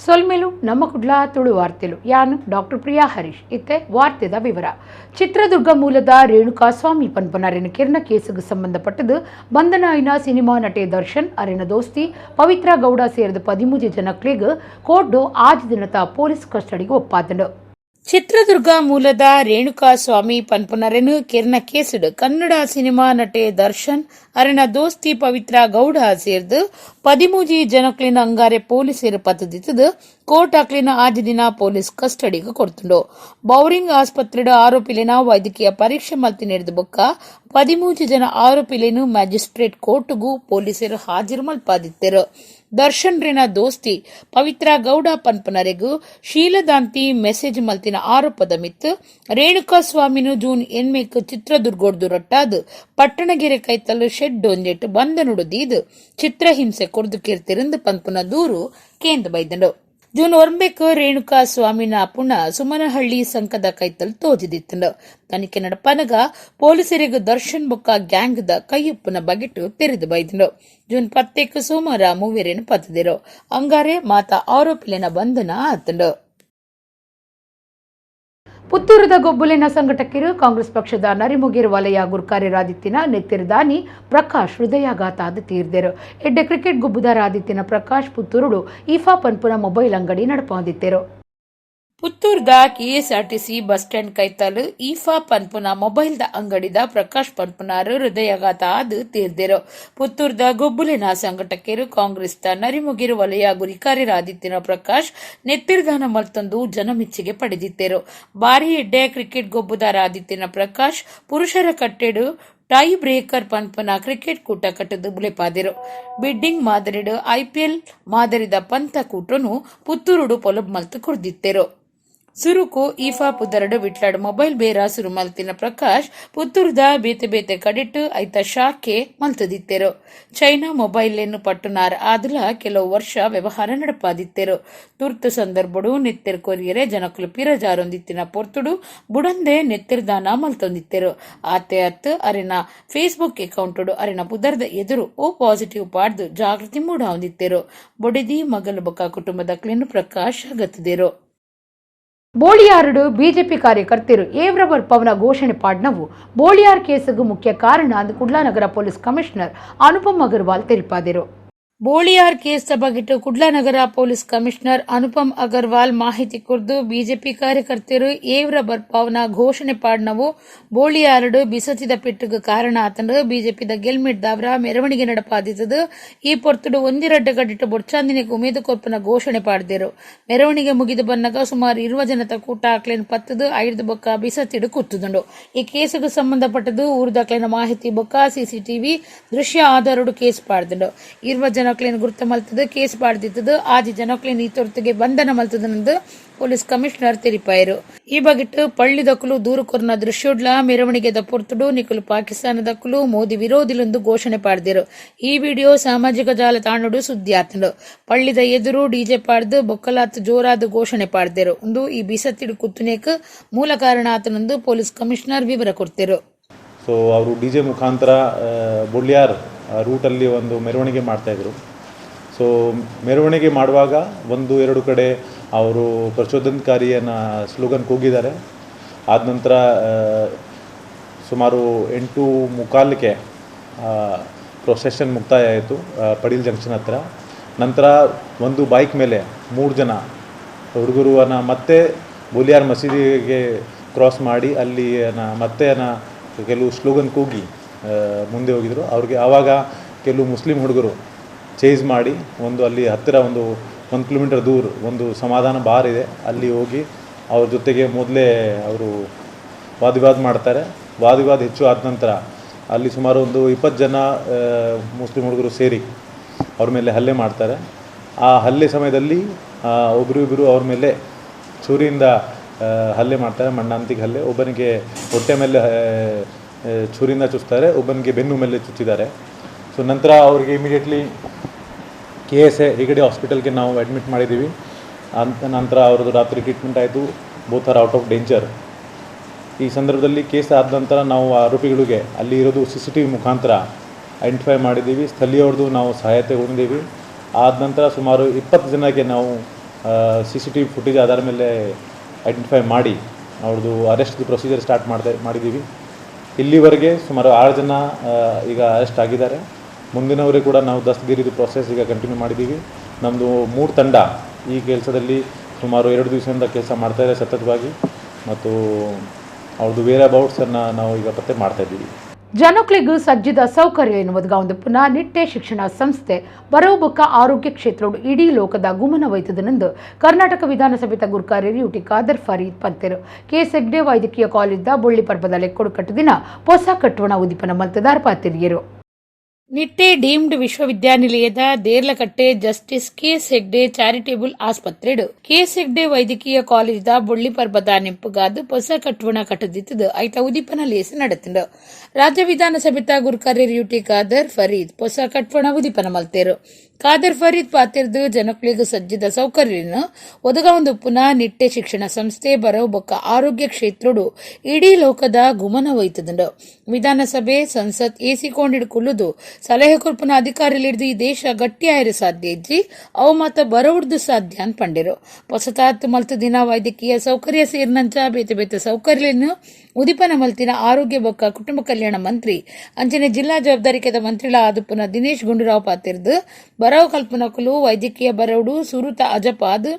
ಸೊಲ್ಮೆಲು. ನಮ್ಮ ಕುಡ್ಲ ತುಳು ವಾರ್ತೆಲು. ಯಾನ್ ಡಾಕ್ಟರ್ ಪ್ರಿಯಾ ಹರೀಶ್. ಇತ್ತೆ ವಾರ್ತೆದ ವಿವರ. ಚಿತ್ರದುರ್ಗ ಮೂಲದ ರೇಣುಕಾ ಸ್ವಾಮಿ ಪನ್ಪನರೆನ ಕಿರ್ನ ಕೇಸುಗೆ ಸಂಬಂಧಪಟ್ಟದು ಬಂಧನ ಆಯಿನ ಸಿನಿಮಾ ನಟೆ ದರ್ಶನ್, ಅರೆನ ದೋಸ್ತಿ ಪವಿತ್ರ ಗೌಡ ಸೇರಿದ 13 ಜನಕ್ಲೆಗ್ ಕೋರ್ಟ್ 6 ದಿನದ ಪೊಲೀಸ್ ಕಸ್ಟಡಿಗೆ ಒಪ್ಪಾದಂಡು. ಚಿತ್ರದುರ್ಗ ಮೂಲದ ರೇಣುಕಾ ಸ್ವಾಮಿ ಪನ್ಪುನರೆನು ಕೆರ್ನ ಕೇಸುಡು ಕನ್ನಡ ಸಿನಿಮಾ ನಟೆ ದರ್ಶನ್, ಅರೆನ ದೋಸ್ತಿ ಪವಿತ್ರ ಗೌಡ ಸೇರ್ದು 13 ಜನಕ್ಲೆನ ಅಂಗಾರೆ ಪೊಲೀಸರು ಪತ್ತದಿತ್ತದು ಕೋರ್ಟ್ ಅಕ್ಲೆನ 6 ದಿನ ಪೊಲೀಸ್ ಕಸ್ಟಡಿಗೆ ಕೊಡ್ತುಂಡು. ಬೌರಿಂಗ್ ಆಸ್ಪತ್ರೆಡ್ ಆರೋಪಿಲೆನ ವೈದ್ಯಕೀಯ ಪರೀಕ್ಷೆ ಮಲ್ತಿ ಬೊಕ್ಕ 13 ಜನ ಆರೋಪಿಲೆನು ಮ್ಯಾಜಿಸ್ಟ್ರೇಟ್ ಕೋರ್ಟ್ಗೂ ಪೊಲೀಸರು ಹಾಜರು ಮಲ್ಪಾದಿತ್ತೆರು. ದರ್ಶನ್ ರೇನ ದೋಸ್ತಿ ಪವಿತ್ರ ಗೌಡ ಪನ್ಪನರೆಗು ಶೀಲದಾಂತಿ ಮೆಸೇಜ್ ಮಲ್ತಿನ ಆರೋಪದ ಮಿತ್ತು ರೇಣುಕಾ ಸ್ವಾಮಿನು ಜೂನ್ 8ಕ್ ಚಿತ್ರದುರ್ಗೋಡ್ದು ರಟ್ಟಾದ್ ಪಟ್ಟಣಗೆರೆ ಕೈತಲ್ ಶೆಡ್ ಒಂಜೆಟ್ ಬಂಧನುಡು ದೀದ್ ಚಿತ್ರಹಿಂಸೆ ಕೊರ್ದು ಕೀರ್ತಿರಂದು ಪನ್ಪುನ ದೂರು ಕೇಂದ್ರ ಬೈದಂಡು. ಜೂನ್ 9ಕ್ ರೇಣುಕಾ ಸ್ವಾಮಿನ ಪುಣ ಸುಮನಹಳ್ಳಿ ಸಂಕದ ಕೈತಲ್ ತೋಜಿದಿತ್ತಂಡು. ತನಿಖೆ ನಡಪನಗ ಪೊಲೀಸರಿಗೆ ದರ್ಶನ್ ಬೊಕ್ಕ ಗ್ಯಾಂಗ್ the ಕೈಯೊಪ್ಪುನ ಬಗೆಟ್ ತೆರೆದು ಬೈದಂಡು. ಜೂನ್ 10ಕ್ ಸೋಮವಾರ ಮೂವೆರೇನು ಪತ್ತದಿರು. ಅಂಗಾರೆ ಮಾತ ಆರೋಪಿಲೆನ ಬಂಧನ ಆತಂಡು. ಪುತ್ತೂರದ ಗೊಬ್ಬುಲಿನ ಸಂಘಟಕರು, ಕಾಂಗ್ರೆಸ್ ಪಕ್ಷದ ನರಿಮುಗಿರ್ ವಲಯ ಗುರ್ಕಾರ್ಯರಾದಿತ್ತಿನ ನೆತ್ತಿರದಾನಿ ಪ್ರಕಾಶ್ ಹೃದಯಾಘಾತ ಆದ್ ತೀರ್ದೆರು. ಎಡ್ಡೆ ಕ್ರಿಕೆಟ್ ಗೊಬ್ಬುದಾರಾದಿತ್ತಿನ ಪ್ರಕಾಶ್ ಪುತ್ತೂರುಡು ಇಫಾ ಪನ್ಪುನ ಮೊಬೈಲ್ ಅಂಗಡಿ ನಡಪಾದಿತ್ತೆರು. ಪುತ್ತೂರ್ದ KSRTC bus stand ಕೈತಲ್ ಈಫಾ ಪನ್ಪುನ ಮೊಬೈಲ್ದ ಅಂಗಡಿದ ಪ್ರಕಾಶ್ ಪನ್ಪುನಾರು ಹೃದಯಾಘಾತ ಆದ್ ತೀರ್ದೆರು. ಪುತ್ತೂರ್ದ ಗೊಬ್ಬುಲಿನ ಸಂಘಟಕರು, ಕಾಂಗ್ರೆಸ್ದ ನರಿಮುಗಿರು ವಲಯ ಗುರಿಕಾರ್ಯರಾದಿತ್ತಿನ ಪ್ರಕಾಶ್ ನೆತ್ತಿರ್ದಾನ ಮಲ್ತೊಂದು ಜನಮೆಚ್ಚುಗೆ ಪಡೆದಿತ್ತೆರು. ಬಾರಿ ಎಡ್ಡೆ ಕ್ರಿಕೆಟ್ ಗೊಬ್ಬುದಾರಾದಿತ್ತಿನ ಪ್ರಕಾಶ್ ಪುರುಷರ ಕಟ್ಟೆಡು ಟೈ ಬ್ರೇಕರ್ ಪನ್ಪುನ ಕ್ರಿಕೆಟ್ ಕೂಟ ಕಟ್ಟದು ಬುಲೆಪಾದೆರು. ಬಿಡ್ಡಿಂಗ್ ಮಾದರಿಡು ಐಪಿಎಲ್ ಮಾದರಿದ ಪಂತ ಕೂಟನು ಪುತ್ತೂರುಡು ಪೊಲಬು ಮಲ್ತು ಕೊರ್ದಿತ್ತೆರು. ಸುರುಕು ಈಫಾ ಪುದರಡು ವಿಟ್ಲಾಡ್ ಮೊಬೈಲ್ ಬೇರ ಸುರು ಮಲ್ತಿನ ಪ್ರಕಾಶ್ ಪುತ್ತೂರುದ ಬೇತೆ ಬೇತೆ ಕಡಿಟ್ಟು ಐತ ಶಾಖೆ ಮಲ್ತದಿತ್ತೆರು. ಚೈನಾ ಮೊಬೈಲ್ ಪಟ್ಟುನಾರ್ ಆದಲ ಕೆಲವು ವರ್ಷ ವ್ಯವಹಾರ ನಡಪಾದಿತ್ತೆರು. ತುರ್ತು ಸಂದರ್ಭಡು ನೆತ್ತೆರ್ ಕೊರಿಯರೆ ಜನಕುಲು ಪಿರಜಾರೊಂದಿತ್ತಿನ ಪೊರ್ತುಡು ಬುಡಂದೆ ನೆತ್ತೆರ್ದಾನ ಮಲ್ತೊಂದಿತ್ತೆರು. ಆತೆ ಅತ್, ಅರೆನ ಫೇಸ್ಬುಕ್ ಅಕೌಂಟುಡು ಅರೆನ ಪುದರ್ದ ಎದುರು ಓ ಪಾಸಿಟಿವ್ ಪಾಡ್ದು ಜಾಗೃತಿ ಮೂಡಾವೊಂದಿತ್ತೆರು. ಬೊಡಿದಿ, ಮಗಲು ಬೊಕ್ಕ ಕುಟುಂಬದಕ್ಲೆನ್ ಪ್ರಕಾಶ್ ಅಗತ್ತುದೆರು. ಬೋಳಿಯಾರುಡು ಬಿಜೆಪಿ ಕಾರ್ಯಕರ್ತರು ಏವ್ರವರ್ ಪವನ ಘೋಷಣೆ ಪಾಡ್ನವು ಬೋಳಿಯಾರ್ ಕೇಸುಗು ಮುಖ್ಯ ಕಾರಣ ಅಂದು ಕುಡ್ಲಾನಗರ ಪೊಲೀಸ್ ಕಮಿಷನರ್ ಅನುಪಮ್ ಅಗರ್ವಾಲ್ ತಿಳಿಪಾದರು. ಬೋಳಿಯಾರ್ ಕೇಸ್ ಬಗೆಟ್ ಕುಡ್ಲನಗರ ಪೊಲೀಸ್ ಕಮಿಷನರ್ ಅನುಪಮ್ ಅಗರ್ವಾಲ್ ಮಾಹಿತಿ ಕೊರ್ದು, ಬಿಜೆಪಿ ಕಾರ್ಯಕರ್ತರು ಏವ್ರ ಬರ್ಪಾವನ ಘೋಷಣೆ ಪಾಡ್ನವು ಬೋಳಿಯಾರಡು ಬಿಸತಿದ ಪೆಟ್ಟುಗು ಕಾರಣ ಆತಂಡು. ಬಿಜೆಪಿದ ಗೆಲ್ಮೆಟ್ ದಾವ್ರ ಮೆರವಣಿಗೆ ನಡಪಾದಿತ್ತದು. ಈ ಪೊರ್ತುಡು ಒಂಜಿರಡ್ಡ ಗಡಿಟ್ಟು ಬೊಡ್ಚಾಂದಿನೆಗ್ ಉಮೇದು ಕೊರ್ಪುನ ಘೋಷಣೆ ಪಾಡ್ದೆರು. ಮೆರವಣಿಗೆ ಮುಗಿದು ಬನ್ನಗ ಸುಮಾರು 20 ಜನತ ಕೂಟ ಅಕ್ಲೆನ್ ಪತ್ತದು ಐರ್ದು ಬೊಕ್ಕ ಬಿಸತಿಡು ಕುತ್ತುದುಂಡು. ಈ ಕೇಸುಗೆ ಸಂಬಂಧಪಟ್ಟದು ಊರುದಕ್ಲೆನ ಮಾಹಿತಿ ಬೊಕ್ಕ ಸಿಸಿಟಿವಿ ದೃಶ್ಯ ಆಧಾರಡು ಕೇಸ್ ಪಾಡ್ದುಂಡು. 20 ಜನಕ್ಲೆನ್ ಗುರ್ತ ಮಲ್ತದು ಕೇಸ್ ಪಾಡ್ದಿತ್ತದು 6 ಜನಕ್ಲೆನ್ ಈ ತೊರ್ತುಗೆ ಬಂಧನ ಮಲ್ತದನಂದು ಪೊಲೀಸ್ ಕಮಿಷನರ್ ತೆರಿಪಾಯರು. ಈ ಬಗೆಟ್ ಪಳ್ಳಿದಕುಲು ದೂರು ಕೊರ್ನ ದೃಶ್ಯೋಡ್ಲ ಮೆರವಣಿಗೆದ ಪೊರ್ತುಡು ನಿಕುಲು ಪಾಕಿಸ್ತಾನದಕ್ಕಲು, ಮೋದಿ ವಿರೋಧಿಲೊಂದು ಘೋಷಣೆ ಪಾಡ್ದಿರು. ಈ ವಿಡಿಯೋ ಸಾಮಾಜಿಕ ಜಾಲತಾಣಡು ಸುದ್ದಿ ಆತಂಡು. ಪಳ್ಳಿದ ಎದುರು ಡಿಜೆ ಪಾಡ್ದು ಬೊಕ್ಕಲಾತ್ ಜೋರಾದ ಘೋಷಣೆ ಪಾಡ್ದೆರು. ಒಂದು ಈ ಬಿಸತ್ತಿಡು ಕುತ್ತುನೇಕ್ ಮೂಲ ಕಾರಣ ಆತನಂದು ಪೊಲೀಸ್ ಕಮಿಷನರ್ ವಿವರ ಕೊಡ್ತಿರು. ಸೊ ಅವರು ಡಿಜೆ ಮುಖಾಂತರ ಬೊಳ್ಳಿಯಾರ್ ರೂಟಲ್ಲಿ ಒಂದು ಮೆರವಣಿಗೆ ಮಾಡ್ತಾಯಿದ್ರು. ಸೊ ಮೆರವಣಿಗೆ ಮಾಡುವಾಗ ಒಂದು ಎರಡು ಕಡೆ ಅವರು ಪ್ರಚೋದನಕಾರಿಯನ್ನು ಸ್ಲೋಗನ್ ಕೂಗಿದ್ದಾರೆ. ಆದ ನಂತರ ಸುಮಾರು 8:45ಕ್ಕೆ ಪ್ರೊಸೆಷನ್ ಮುಕ್ತಾಯ ಆಯಿತು ಪಡೀಲ್ ಜಂಕ್ಷನ್ ಹತ್ರ. ನಂತರ ಒಂದು ಬೈಕ್ ಮೇಲೆ ಮೂರು ಜನ ಹುಡುಗರು ಮತ್ತೆ ಬೋಲಿಯಾರ್ ಮಸೀದಿಗೆ ಕ್ರಾಸ್ ಮಾಡಿ ಅಲ್ಲಿ ಮತ್ತೆ ಕೆಲವು ಸ್ಲೋಗನ್ ಕೂಗಿ ಮುಂದೆ ಹೋಗಿದ್ರು. ಅವ್ರಿಗೆ ಆವಾಗ ಕೆಲವು ಮುಸ್ಲಿಂ ಹುಡುಗರು ಚೇಸ್ ಮಾಡಿ ಒಂದು ಅಲ್ಲಿ ಹತ್ತಿರ ಒಂದು 1 ಕಿಲೋಮೀಟರ್ ದೂರ ಒಂದು ಸಮಾಧಾನ ಬಾರ್ ಇದೆ, ಅಲ್ಲಿ ಹೋಗಿ ಅವ್ರ ಜೊತೆಗೆ ಮೊದಲೇ ಅವರು ವಾದವಿವಾದ ಮಾಡ್ತಾರೆ. ವಾದವಿವಾದ ಹೆಚ್ಚು ಆದ ನಂತರ ಅಲ್ಲಿ ಸುಮಾರು ಒಂದು 20 ಜನ ಮುಸ್ಲಿಂ ಹುಡುಗರು ಸೇರಿ ಅವ್ರ ಮೇಲೆ ಹಲ್ಲೆ ಮಾಡ್ತಾರೆ. ಆ ಹಲ್ಲೆ ಸಮಯದಲ್ಲಿ ಒಬ್ಬರು ಇಬ್ಬರು ಅವ್ರ ಮೇಲೆ ಚೂರಿಯಿಂದ ಹಲ್ಲೆ ಮಾಡ್ತಾರೆ. ಮರಣಾಂತಿಕ ಹಲ್ಲೆ. ಒಬ್ಬನಿಗೆ ಹೊಟ್ಟೆ ಮೇಲೆ ಚೂರಿಯಿಂದ ಚುಚ್ತಾರೆ, ಒಬ್ಬನಿಗೆ ಬೆನ್ನು ಮೇಲೆ ಚುಚ್ಚಿದ್ದಾರೆ. ಸೊ ನಂತರ ಅವರಿಗೆ immediately K S A Hegde ಹಾಸ್ಪಿಟಲ್ಗೆ ನಾವು ಅಡ್ಮಿಟ್ ಮಾಡಿದ್ದೀವಿ. ಅಂತ ನಂತರ ಅವ್ರದ್ದು ರಾತ್ರಿ ಟ್ರೀಟ್ಮೆಂಟ್ ಆಯಿತು. Both are out of danger. ಈ ಸಂದರ್ಭದಲ್ಲಿ ಕೇಸ್ ಆದ ನಂತರ ನಾವು ಆರೋಪಿಗಳಿಗೆ ಅಲ್ಲಿ ಇರೋದು ಸಿಸಿಟಿವಿ ಮುಖಾಂತರ ಐಡೆಂಟಿಫೈ ಮಾಡಿದ್ದೀವಿ. ಸ್ಥಳೀಯವ್ರದ್ದು ನಾವು ಸಹಾಯ ತಗೊಂಡಿದ್ದೀವಿ. ಆದ ನಂತರ ಸುಮಾರು 20 ಜನಕ್ಕೆ ನಾವು CCTV footage ಆಧಾರ ಮೇಲೆ ಐಡೆಂಟಿಫೈ ಮಾಡಿ ಅವ್ರದ್ದು arrest procedure start ಮಾಡಿದ್ದೀವಿ. ಇಲ್ಲಿವರೆಗೆ ಸುಮಾರು ಆರು ಜನ ಈಗ ಅರೆಸ್ಟ್ ಆಗಿದ್ದಾರೆ. ಮುಂದಿನವರಿಗೆ ಕೂಡ ನಾವು ದಸ್ತಗಿರಿದು ಪ್ರೊಸೆಸ್ ಈಗ ಕಂಟಿನ್ಯೂ ಮಾಡಿದ್ದೀವಿ. ನಮ್ಮದು ಮೂರು ತಂಡ ಈ ಕೆಲಸದಲ್ಲಿ ಸುಮಾರು 2 ದಿವಸದಿಂದ ಕೆಲಸ ಮಾಡ್ತಾಯಿದ್ದಾರೆ ಸತತವಾಗಿ ಮತ್ತು ಅವ್ರದ್ದು ವೇರ್ ಅಬೌಟ್ಸನ್ನು ನಾವು ಈಗ ಪತ್ತೆ ಮಾಡ್ತಾಯಿದ್ದೀವಿ. ಜನಕ್ಲಿಗೂ ಸಜ್ಜಿದ ಸೌಕರ್ಯ ಎನ್ನುವುದು ಪುನಃ ನಿಟ್ಟೆ ಶಿಕ್ಷಣ ಸಂಸ್ಥೆ ಬರೋಬೊಕ್ಕ ಆರೋಗ್ಯ ಕ್ಷೇತ್ರಡು ಇಡೀ ಲೋಕದ ಗುಮನ ವಹಿತದನೆಂದು ಕರ್ನಾಟಕ ವಿಧಾನಸಭೆತ ಗುರ್ಕಾರ್ಯರು ಯುಟಿ ಖಾದರ್ ಫರೀದ್ ಪಂತೆರು. ಕೆ ಹೆಗ್ಡೆ ವೈದ್ಯಕೀಯ ಕಾಲೇಜ್ದ ಬೊಳ್ಳಿ ಪರ್ಬದ ಲೆಕ್ಕೊಡು ಕಟ್ಟದಿನ ಹೊಸ ಕಟ್ಟುವಣ ಉದಿಪನ ಮಲ್ತದಾರ್ ಪಾತಿರಿಯರು. ನಿಟ್ಟೆ ಡೀಮ್ಡ್ ವಿಶ್ವವಿದ್ಯಾನಿಲಯದ Deralakatte justice KS Hegde charitable ಆಸ್ಪತ್ರೆಡು KS Hegde ವೈದ್ಯಕೀಯ ಕಾಲೇಜ್ದ ಬೊಳ್ಳಿ ಪರ್ಬದ ನೆಂಪುಗಾದು ಹೊಸ ಕಟ್ಟುವಣ ಕಟ್ಟದಿತ್ತದು ಐತ ಉದಿಪನ ಲೇಸ್ ನಡೆತಿಂಡು. ರಾಜ್ಯ ವಿಧಾನಸಭೆತ ಗುರ್ಕಾರ್ಯರು ಯುಟಿ ಖಾದರ್ ಫರೀದ್ ಹೊಸ ಕಟ್ಟುವಣ ಉದಿಪನ ಮಲ್ತೇರು. ಖಾದರ್ ಫರೀದ್ ಪಾತಿರ್ದು ಜನಕ್ಲಿಗ್ ಸಜ್ಜಿದ ಸೌಕರ್ಯನು ಒದಗವೊಂದು ಪುನಃ ನಿಟ್ಟೆ ಶಿಕ್ಷಣ ಸಂಸ್ಥೆ ಬರೋಬೊಕ್ಕ ಆರೋಗ್ಯ ಕ್ಷೇತ್ರಡು ಇಡೀ ಲೋಕದ ಗುಮನ ಒಯ್ತದುಂಡು. ವಿಧಾನಸಭೆ, ಸಂಸತ್ ಎಸಿ ಕೊಂಡಿಡು ಕುಲ್ಲುದು ಸಲಹೆ ಕೊರ್ಪುನ ಅಧಿಕಾರಿಲಿಡ್ದು ಈ ದೇಶ ಗಟ್ಟಿಯಾಯಿರ ಸಾಧ್ಯ ಇಜ್ಜಿ, ಅವು ಮಾತ ಬರವುಡ್ದು ಸಾಧ್ಯ ಅಂತ ಪಂಡಿರು. ಹೊಸತಾತ್ ಮಲ್ತು ದಿನ ವೈದ್ಯಕೀಯ ಸೌಕರ್ಯ ಸೇರಿನಂಚ ಬೇತೆ ಬೇತೆ ಸೌಕರ್ಯలను ಉದಿಪನ ಮಲ್ತಿನ ಆರೋಗ್ಯ ಬೊಕ್ಕ ಕುಟುಂಬ ಕಲ್ಯಾಣ ಮಂತ್ರಿ ಅಂಚನೆ ಜಿಲ್ಲಾ ಜವಾಬ್ದಾರಿಕೆದ ಮಂತ್ರಿಲ ಆದುಪ್ಪುನ ದಿನೇಶ್ ಗುಂಡೂರಾವ್ ಪಾತಿರ್ದು, ಬರವು ಕಲ್ಪನಕುಲು ವೈದ್ಯಕೀಯ ಬರವುಡು ಸುರುತ ಅಜಪಾದ್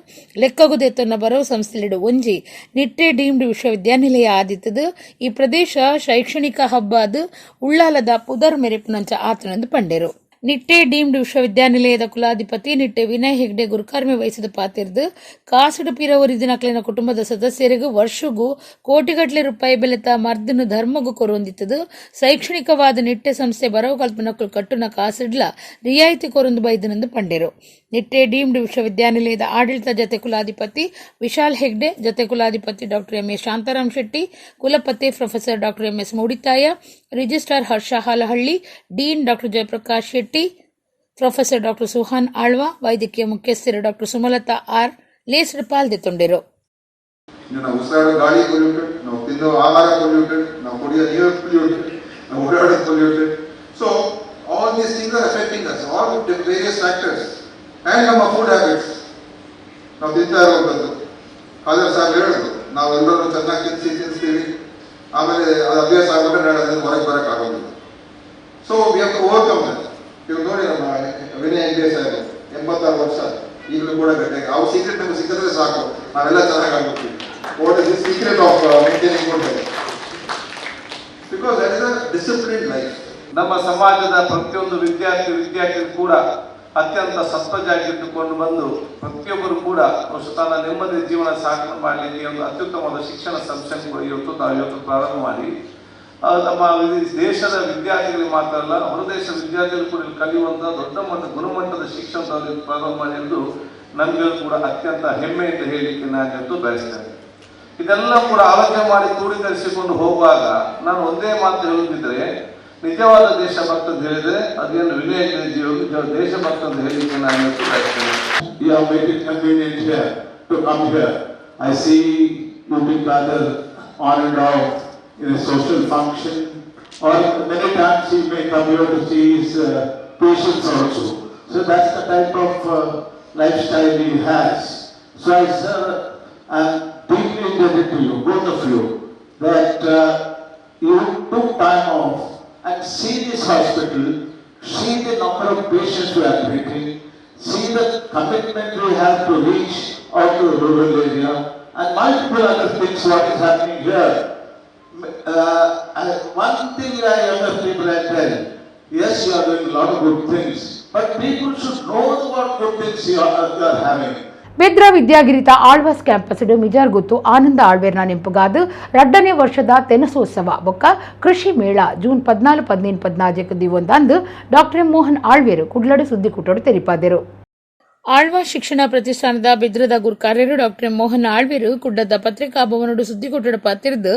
ಲೆಕ್ಕಗುದೆತ್ತೊನ್ನ ಬರವು ಸಂಸ್ಥೆಲಿಡು ಒಂಜಿ ನಿಟ್ಟೆ ಡೀಮ್ಡ್ ವಿಶ್ವವಿದ್ಯಾನಿಲಯ ಆದಿತ್ತದು. ಈ ಪ್ರದೇಶ ಶೈಕ್ಷಣಿಕ ಹಬ್ಬಾದ್ ಉಳ್ಳಾಲದ ಪುದರ್ ಮೆರೆಪುನಂಚ ಆತನಂದು ಪಂಡೆರು. ನಿಟ್ಟೆ ಡೀಮ್ಡ್ ವಿಶ್ವವಿದ್ಯಾನಿಲಯದ ಕುಲಾಧಿಪತಿ ನಿಟ್ಟೆ ವಿನಯ್ ಹೆಗ್ಡೆ ಗುರುಕಾರ್ಮೆ ವಹಿಸಿದ ಪಾತಿರ್ದು, ಕಾಸುಡು ಪಿರವರಿದಿನಕ್ಲಿನ ಕುಟುಂಬದ ಸದಸ್ಯರಿಗೂ ವರ್ಷಗೂ ಕೋಟಿಗಟ್ಟಲೆ ರೂಪಾಯಿ ಬೆಲೆತ ಮರ್ದನು ಧರ್ಮಗೂ ಕೊರೊಂದಿತ್ತದು. ಶೈಕ್ಷಣಿಕವಾದ ನಿಟ್ಟೆ ಸಂಸ್ಥೆ ಬರವು ಕಲ್ಪನಕ್ಕೂ ಕಟ್ಟುನ ಕಾಸಿಡ್ಲ ರಿಯಾಯಿತಿ ಕೊರೊಂದು ಬೈದನೆಂದು ಪಂಡೆರು. ನಿಟ್ಟೆ ಡೀಮ್ಡ್ ವಿಶ್ವವಿದ್ಯಾನಿಲಯದ ಆಡಳಿತ ಜತೆ ಕುಲಾಧಿಪತಿ ವಿಶಾಲ್ ಹೆಗ್ಡೆ, ಜತೆ ಕುಲಾಧಿಪತಿ doctor M A Shantaram Shetty, ಕುಲಪತಿ professor doctor M S Moodithaya, registrar Harsha Halahalli, dean doctor Jayaprakash Shetty, professor doctor Suhan Alva, ವೈದ್ಯಕೀಯ ಮುಖ್ಯಸ್ಥರು ಡಾಕ್ಟರ್ ಸುಮಲತಾ ಆರ್ ಲೇಸ್ಡ್ ಪಾಲ್ದೆತ್ತೊಂಡಿರು. ಇನ್ನು ನಾವು ಉಸಿರಾಡೋ ಗಾಳಿ ಪೊಲ್ಯೂಟೆಡ್, ನಾವು ತಿನ್ನೋ ಆಹಾರ ಪೊಲ್ಯೂಟೆಡ್, ನಾವು ಕುಡಿಯೋ ನೀರು ಪೊಲ್ಯೂಟೆಡ್, ನಾವು ಓಡಾಡೋದು polluted. So all these things are affecting us, all various factors, and ನಮ್ಮ ಫುಡ್ ಹ್ಯಾಬಿಟ್ಸ್, ನಾವು ತಿಂತಾ ಇರುವಂಥದ್ದು. ಖಾದರ್ ಸಾಹೇಬ್ ಹೇಳಿದ್ರು, ನಾವೆಲ್ಲರೂ ಚೆನ್ನಾಗಿ ತಿನ್ಸಿ ತಿನ್ನಿಸ್ತೀವಿ, ಆಮೇಲೆ ಅದು ಅಭ್ಯಾಸ ಆಗ್ಬಿಟ್ರೆ ನಾಳೆ ಅದರಿಂದ ಹೊರಗೆ ಬರಕ್ಕೆ ಆಗೋದಿಲ್ಲ. So we have to overcome that. ಇವಾಗ ನೋಡಿ, ನಮ್ಮ ವಿನಯ್ ಹೆಗ್ಡೆ ಸಾಹೇಬ್ 86 ವರ್ಷ, ಈಗಲೂ ಕೂಡ ಗಟ್ಟಿಯಾಗಿ. ಅವ್ರ ಸೀಕ್ರೆಟ್ ನಮಗೆ ಸಿಕ್ಕಿದ್ರೆ ಸಾಕು, ನಾವೆಲ್ಲ ಚೆನ್ನಾಗಿ ಆಗ್ಬಿಡ್ತೀವಿ. What is the secret of maintaining good health? Because that is a disciplined life. ನಮ್ಮ ಸಮಾಜದ ಪ್ರತಿಯೊಂದು ವಿದ್ಯಾರ್ಥಿ ವಿದ್ಯಾರ್ಥಿ ಕೂಡ ಅತ್ಯಂತ ಸತ್ವಜಾಗಿಟ್ಟುಕೊಂಡು ಬಂದು ಪ್ರತಿಯೊಬ್ಬರು ಕೂಡ ತನ್ನ ನೆಮ್ಮದಿ ಜೀವನ ಸಾಧನೆ ಮಾಡಲಿಕ್ಕೆ ಒಂದು ಅತ್ಯುತ್ತಮವಾದ ಶಿಕ್ಷಣ ಸಂಸ್ಥೆ ಕೂಡ ಇವತ್ತು ನಾವು ಇವತ್ತು ಪ್ರಾರಂಭ ಮಾಡಿ ನಮ್ಮ ಇಡೀ ದೇಶದ ವಿದ್ಯಾರ್ಥಿಗಳಿಗೆ ಮಾತ್ರ ಅಲ್ಲ, ಹೊರದೇಶದ ವಿದ್ಯಾರ್ಥಿಗಳು ಕೂಡ ಇಲ್ಲಿ ಕಲಿಯುವಂಥ ದೊಡ್ಡ ಮಟ್ಟ ಗುಣಮಟ್ಟದ ಶಿಕ್ಷಣ ನಾವು ಪ್ರಾರಂಭ ಮಾಡಿದ್ದು ನಮಗೆ ಕೂಡ ಅತ್ಯಂತ ಹೆಮ್ಮೆ ಅಂತ ಹೇಳಲಿಕ್ಕೆ ನಾನು ಇವತ್ತು ಬಯಸ್ತೇನೆ. ಇದೆಲ್ಲ ಕೂಡ ಆಲೋಚನೆ ಮಾಡಿ ಕ್ರೋಢೀಕರಿಸಿಕೊಂಡು ಹೋಗುವಾಗ ನಾನು ಒಂದೇ ಮಾತು ಹೇಳುತ್ತಿದ್ರೆ, ನಿಜವಾದ ದೇಶಭಕ್ತ ಅಂತ ಹೇಳಿದ್ರೆ ಅದೇನು ವಿನಯ ಜೀವರು ದೇಶಭಕ್ತ ಅಂತ ಹೇಳಲಿಕ್ಕೆ ನಾನು ಇವತ್ತು ಬಯಸ್ತೇನೆ. You have made it convenient here to come here. I see UT Khader on and off in a social function, or many times he may come here to see his patients also. So that's the type of lifestyle he has. So I, sir, I am deeply indebted to you, both of you, that you took time off and see this hospital, see the number of patients we are treating, see the commitment we have to reach out to the rural area, and multiple other things what is happening here. One thing I younger people I tell, yes, you are doing a lot of good things, but people should know what good things you are having. Bedra ವಿದ್ಯಾಗಿರಿತ Alva's campus ಮಿಜಾರ್ಗುತ್ತು ಆನಂದ ಆಳ್ವೇರ್ನ ನೆಂಪುಗಾದು 2ನೇ ವರ್ಷದ ತೆನಸೋತ್ಸವ ಬೊಕ್ಕ ಕೃಷಿ ಮೇಳ June 14, 15, 14 ದಿವೊಂದಂದು doctor M Mohan ಆಳ್ವೇರು ಕುಡ್ಲಡು ಸುದ್ದಿಕೂಟೋಡು ತೆರಿಪಾದರು. Alva ಶಿಕ್ಷಣ ಪ್ರತಿಷ್ಠಾನದ ಬಿದ್ರದ ಗುರುಕಾರ್ಯರು doctor Mohan ಆಳ್ವೇರು ಕುಡ್ಡದ ಪತ್ರಿಕಾ ಭವನಡು ಸುದ್ದಿಕೊಟ್ಟಡ ಪಾತಿರ್ದು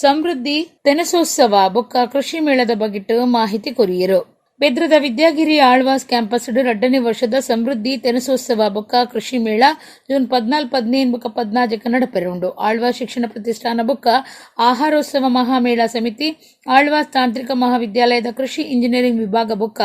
ಸಮೃದ್ಧಿ ತೆನಸೋತ್ಸವ ಬೊಕ್ಕ ಕೃಷಿ ಮೇಳದ ಬಗಿಟ್ಟು ಮಾಹಿತಿ ಕೊರಿಯರು. ಬೆದ್ರದ ವಿದ್ಯಾಗಿರಿ ಆಳ್ವಾಸ್ ಕ್ಯಾಂಪಸ್ ರಡ್ಡನೇ ವರ್ಷದ ಸಮೃದ್ಧಿ ತೆನಸೋತ್ಸವ ಬೊಕ್ಕ ಕೃಷಿ ಮೇಳ ಜೂನ್ 14, 15 ಬೊಕ್ಕ 14 ನಡಪೆರೆ ಉಂಡು. ಆಳ್ವಾಸ್ ಶಿಕ್ಷಣ ಪ್ರತಿಷ್ಠಾನ ಬೊಕ್ಕ ಆಹಾರೋತ್ಸವ ಮಹಾಮೇಳ ಸಮಿತಿ, ಆಳ್ವಾಸ್ ತಾಂತ್ರಿಕ ಮಹಾವಿದ್ಯಾಲಯದ ಕೃಷಿ ಇಂಜಿನಿಯರಿಂಗ್ ವಿಭಾಗ ಬೊಕ್ಕ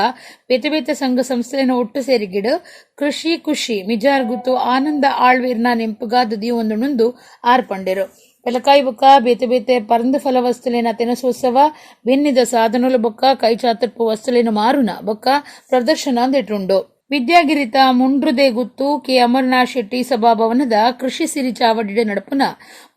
ಬೇತೆ ಬೇತೆ ಸಂಘ ಸಂಸ್ಥೆನ ಒಟ್ಟು ಸೇರಿಗಿಡು ಕೃಷಿ ಖುಷಿ ಮಿಜಾರ್ಗುತ್ತು ಆನಂದ ಆಳ್ವೇರ್ನ ನೆಂಪುಗಾದ ದೀವೊಂದುಂಡು ಆರ್ಪಂಡೆರು. ಪೆಲಕಾಯಿ ಬೊಕ್ಕ ಬೇತೆ ಬೇತೆ ಪರಂದು ಫಲ ವಸ್ತುಲೇನ ತೆನಸೋತ್ಸವ, ಬೆನ್ನಿದ ಸಾಧನಲು ಬೊಕ್ಕ ಕೈ ಚಾತುರ್ಪು ವಸ್ತುಲೇನ ಮಾರುನ ಬೊಕ್ಕ ಪ್ರದರ್ಶನ ಅಂದಿಟ್ಟುಂಡು. ವಿದ್ಯಾಗಿರಿತ ಮುಂಡ್ರುದೆ ಗುತ್ತು ಕೆ ಅಮರನಾಥ್ ಶೆಟ್ಟಿ ಸಭಾಭವನದ ಕೃಷಿ ಸಿರಿ ಚಾವಡಿಡೆ ನಡಪುನ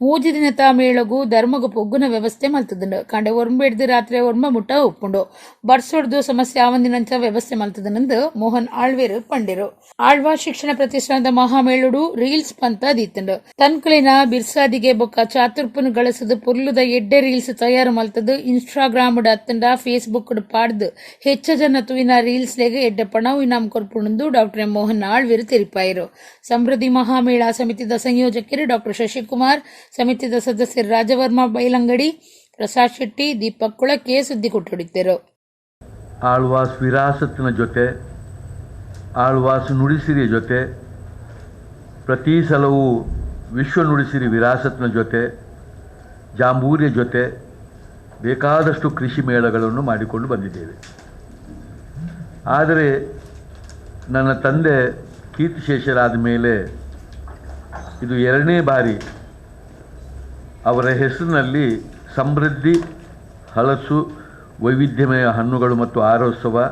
3 ದಿನತ ಮೇಳಗು ಧರ್ಮಗು ಪೊಗ್ಗುನ ವ್ಯವಸ್ಥೆ ಮಲ್ತದುಂಡು. ಕಾಂಡೆ ಒರ್ಂಬೆಡ್ದು ರಾತ್ರಿ ಒರ್ಂಬ ಮುಟ್ಟ ಉಪ್ಪುಂಡು. ಬರ್ಸೊಡ್ದು ಸಮಸ್ಯೆ ಆವಂದಿನಂಚ ವ್ಯವಸ್ಥೆ ಮಲ್ತದನಂದು ಮೋಹನ್ ಆಳ್ವೇರು ಪಂಡಿರು. ಆಳ್ವಾ ಶಿಕ್ಷಣ ಪ್ರತಿಷ್ಠಾನದ ಮಹಾಮೇಳುಡು ರೀಲ್ಸ್ ಪಂತ ದೀತುಂಡು. ತನ್ಕುಲಿನ ಬಿರ್ಸಾದಿಗೆ ಬೊಕ್ಕ ಚಾತುರ್ಪುನು ಗಳಸದು ಪೊರ್ಲುದ ಎಡ್ಡೆ ರೀಲ್ಸ್ ತಯಾರು ಮಲ್ತದು ಇನ್ಸ್ಟಾಗ್ರಾಮ್ ಅತ್ತಂಡ ಫೇಸ್ಬುಕ್ ಪಾಡ್ದು ಹೆಚ್ಚ ಜನ ತುವಿನ ರೀಲ್ಸ್ ಲೆಗ್ ಎಡ್ಡೆ ಪಣವು ಇನಾಮ್ ಕೊರ್ಪುಂಡು ಡಾಕ್ಟರ್ ಎಂ ಮೋಹನ್ ಆಳ್ವೇರು ತೆರಿಪಾಯರು. ಸಮೃದ್ಧಿ ಮಹಾಮೇಳ ಸಮಿತಿದ ಸಂಯೋಜಕರು ಡಾಕ್ಟರ್ ಶಶಿಕುಮಾರ್, ಸಮಿತಿದ ಸದಸ್ಯರು ರಾಜವರ್ಮ ಬೈಲಂಗಡಿ, ಪ್ರಸಾದ್ ಶೆಟ್ಟಿ, ದೀಪಕ್ ಕುಳಕೆ ಸುದ್ದಿ ಕೊಟ್ಟುಡಿದ್ದರು. ಆಳ್ವಾಸ್ ವಿರಾಸತ್ತಿನ ಜೊತೆ, ಆಳ್ವಾಸ್ ನುಡಿಸಿರಿಯ ಜೊತೆ, ಪ್ರತಿ ಸಲವೂ ವಿಶ್ವ ನುಡಿಸಿರಿ ವಿರಾಸತ್ತಿನ ಜೊತೆ, ಜಾಂಬೂರಿಯ ಜೊತೆ ಬೇಕಾದಷ್ಟು ಕೃಷಿ ಮೇಳಗಳನ್ನು ಮಾಡಿಕೊಂಡು ಬಂದಿದ್ದೇವೆ. ಆದರೆ ನನ್ನ ತಂದೆ ಕೀರ್ತಿಶೇಷರಾದ ಮೇಲೆ ಇದು 2ನೇ ಬಾರಿ ಅವರ ಹೆಸರಿನಲ್ಲಿ ಸಮೃದ್ಧಿ ಹಲಸು ವೈವಿಧ್ಯಮಯ ಹಣ್ಣುಗಳು ಮತ್ತು ಆರೋತ್ಸವ,